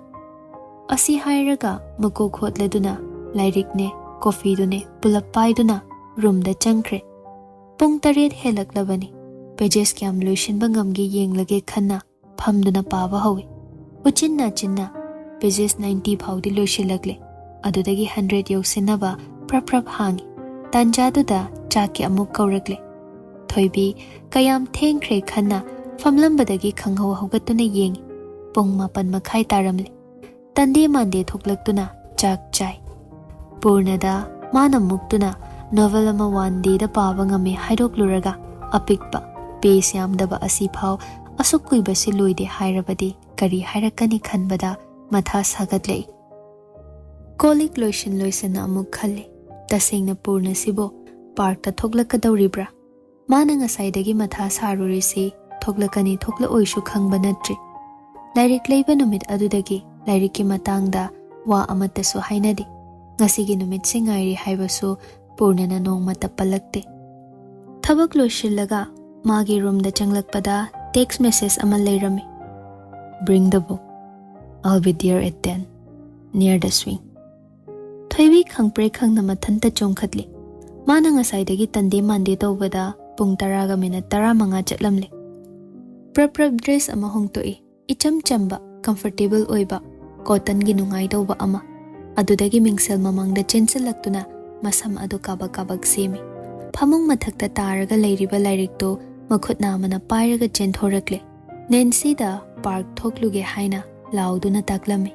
ꯑꯁꯤ ꯍꯥꯏꯔꯒ ꯃꯀꯣꯛ ꯍꯣꯠꯂꯗꯨꯅ ꯂꯥꯏꯔꯤꯛꯅꯦ, ꯀꯣꯐꯤꯗꯨꯅꯦ ꯄꯨꯂꯞ ꯄꯥꯏꯗꯨꯅ ꯔꯨꯝꯗ ꯆꯪꯈ꯭ꯔꯦ꯫ ꯄꯨꯡ ꯇꯔꯦꯠ ꯍꯦꯜꯂꯛꯂꯕꯅꯤ꯫ ꯄꯦꯖꯦꯁ ꯀꯌꯥꯝ ꯂꯣꯏꯁꯤꯟꯕ ꯉꯝꯒꯦ ꯌꯦꯡꯂꯒꯦ ꯈꯟꯅ ꯐꯝꯗꯨꯅ ꯄꯥꯕ ꯍꯧꯏ꯫ ꯎꯆꯤꯟ ꯅꯥꯆꯤꯟꯅ ꯄꯦꯖꯦꯁ ꯅꯥꯏꯟꯇꯤ ꯐꯥꯎꯗꯤ ꯂꯣꯏꯁꯤꯜꯂꯛꯂꯦ꯫ ꯑꯗꯨꯗꯒꯤ ꯍꯟꯗ꯭ꯔꯦꯠ ꯌꯧꯁꯤꯟꯅꯕ ꯄ꯭ꯔꯞ ꯄ꯭ꯔꯞ ꯍꯥꯡꯏ꯫ ꯇꯥꯟꯖꯥꯗꯨꯗ ꯆꯥꯛꯀꯤ ꯑꯃꯨꯛ ꯀꯧꯔꯛꯂꯦ꯫ ꯊꯣꯏꯕꯤ ꯀꯌꯥꯝ ꯊꯦꯡꯈ꯭ꯔꯦ ꯈꯟꯅ ꯐꯝꯂꯝꯕꯗꯒꯤ ꯈꯪꯍꯧ ꯍꯧꯒꯠꯇꯨꯅ ꯌꯦꯡꯏ꯫ ꯄꯨꯡ ꯃꯥꯄꯟ ꯃꯈꯥꯏ ꯇꯥꯔꯝꯂꯦ꯫ ꯇꯟꯗꯦ ꯃꯥꯟꯗꯦ ꯊꯣꯛꯂꯛꯇꯨꯅ ꯆꯥꯛ ꯆꯥꯏ꯫ ꯄꯨꯔꯅꯗ ꯃꯥꯅ ꯃꯨꯛꯇꯨꯅ ꯅꯣꯚꯦꯜ ꯑꯃ ꯋꯥꯟ ꯗꯦꯗ ꯄꯥꯕ ꯉꯝꯃꯤ ꯍꯥꯏꯗꯣꯛꯂꯨꯔꯒ ꯑꯄꯤꯛꯄ, ꯄꯦꯖ ꯌꯥꯝꯗꯕ ꯑꯁꯤꯐꯥꯎ ꯑꯁꯨꯛ ꯀꯨꯏꯕꯁꯤ ꯂꯣꯏꯗꯦ ꯍꯥꯏꯔꯕꯗꯤ ꯀꯔꯤ ꯍꯥꯏꯔꯛꯀꯅꯤ ꯈꯟꯕꯗ ꯃꯊꯥ ꯁꯥꯒꯠꯂꯛꯏ꯫ ꯀꯣꯜ ꯂꯤꯛ ꯂꯣꯏꯁꯤꯟ ꯂꯣꯏꯁꯤꯟꯅ ꯑꯃꯨꯛ ꯈꯜꯂꯤ, ꯇꯁꯦꯡꯅ ꯄꯨꯔꯅꯁꯤꯕꯨ ꯄꯥꯔꯛꯇ ꯊꯣꯛꯂꯛꯀꯗꯧꯔꯤꯕ꯭ꯔꯥ? ꯃꯥꯅ ꯉꯁꯥꯏꯗꯒꯤ ꯃꯊꯥ ꯁꯥꯔꯨꯔꯤꯁꯤ ꯊꯣꯛꯂꯛꯀꯅꯤ ꯊꯣꯛꯂꯛꯑꯣꯏꯁꯨ ꯈꯪꯕ ꯅꯠꯇ꯭ꯔꯤ꯫ ꯂꯥꯏꯔꯤꯛ ꯂꯩꯕ ꯅꯨꯃꯤꯠ ꯑꯗꯨꯗꯒꯤ ꯂꯥꯏꯔꯤꯛꯀꯤ ꯃꯇꯥꯡꯗ ꯋꯥ ꯑꯃꯠꯇꯁꯨ ꯍꯥꯏꯅꯗꯦ꯫ ꯉꯁꯤꯒꯤ ꯅꯨꯃꯤꯠꯁꯤ ꯉꯥꯏꯔꯤ ꯍꯥꯏꯕꯁꯨ ꯄꯨꯔꯅꯅ ꯅꯣꯡꯃꯇ ꯄꯜꯂꯛꯇꯦ꯫ ꯊꯕꯛ ꯂꯣꯏꯁꯤꯜꯂꯒ ꯃꯥꯒꯤ ꯔꯨꯝꯗ ꯆꯪꯂꯛꯄꯗ ꯇꯦꯛꯁ ꯃꯦꯁꯦꯖ ꯑꯃ ꯂꯩꯔꯝꯃꯤ꯫ "Bring the book. I'll be there at ten, near the swing." ꯊꯣꯏꯕꯤ ꯈꯪꯄ꯭ꯔꯦꯛ ꯈꯪꯅ ꯃꯊꯟꯇ ꯆꯣꯡꯈꯠꯂꯤ꯫ ꯃꯥꯅ ꯉꯁꯥꯏꯗꯒꯤ ꯇꯟꯗꯦ ꯃꯥꯟꯗꯦ ꯇꯧꯕꯗ ꯄꯨꯡ ꯇꯔꯥꯒ ꯃꯤꯅꯠ ꯇꯔꯥꯃꯉꯥ ꯆꯠꯂꯝꯂꯦ꯫ ꯄ꯭ꯔꯞ ꯄ꯭ꯔꯞ ꯗ꯭ꯔꯦꯁ ꯑꯃ ꯍꯣꯡꯗꯣꯛꯏ꯫ ꯏꯆꯝ ꯆꯝꯕ, ꯀꯝꯐꯔꯇꯦꯕꯜ ꯑꯣꯏꯕ, ꯀꯣꯇꯟꯒꯤ ꯅꯨꯡꯉꯥꯏꯗꯧꯕ ꯑꯃ꯫ ꯑꯗꯨꯗꯒꯤ ꯃꯤꯡꯁꯦꯜ ꯃꯃꯥꯡꯗ ꯆꯦꯟꯁꯤꯜꯂꯛꯇꯨꯅ ꯃꯁꯝ ꯑꯗꯨ ꯀꯥꯕꯛ ꯀꯥꯕꯛ ꯁꯦꯝꯃꯤ꯫ ꯐꯃꯨꯡ ꯃꯊꯛꯇ ꯇꯥꯔꯒ ꯂꯩꯔꯤꯕ ꯂꯥꯏꯔꯤꯛꯇꯨ ꯃꯈꯨꯠ ꯅꯥꯝꯃꯅ ꯄꯥꯏꯔꯒ ꯆꯦꯟꯊꯣꯔꯛꯂꯦ꯫ ꯅꯦꯟꯁꯤꯗ ꯄꯥꯔꯛ ꯊꯣꯛꯂꯨꯒꯦ ꯍꯥꯏꯅ ꯂꯥꯎꯗꯨꯅ ꯇꯥꯛꯂꯝꯃꯤ꯫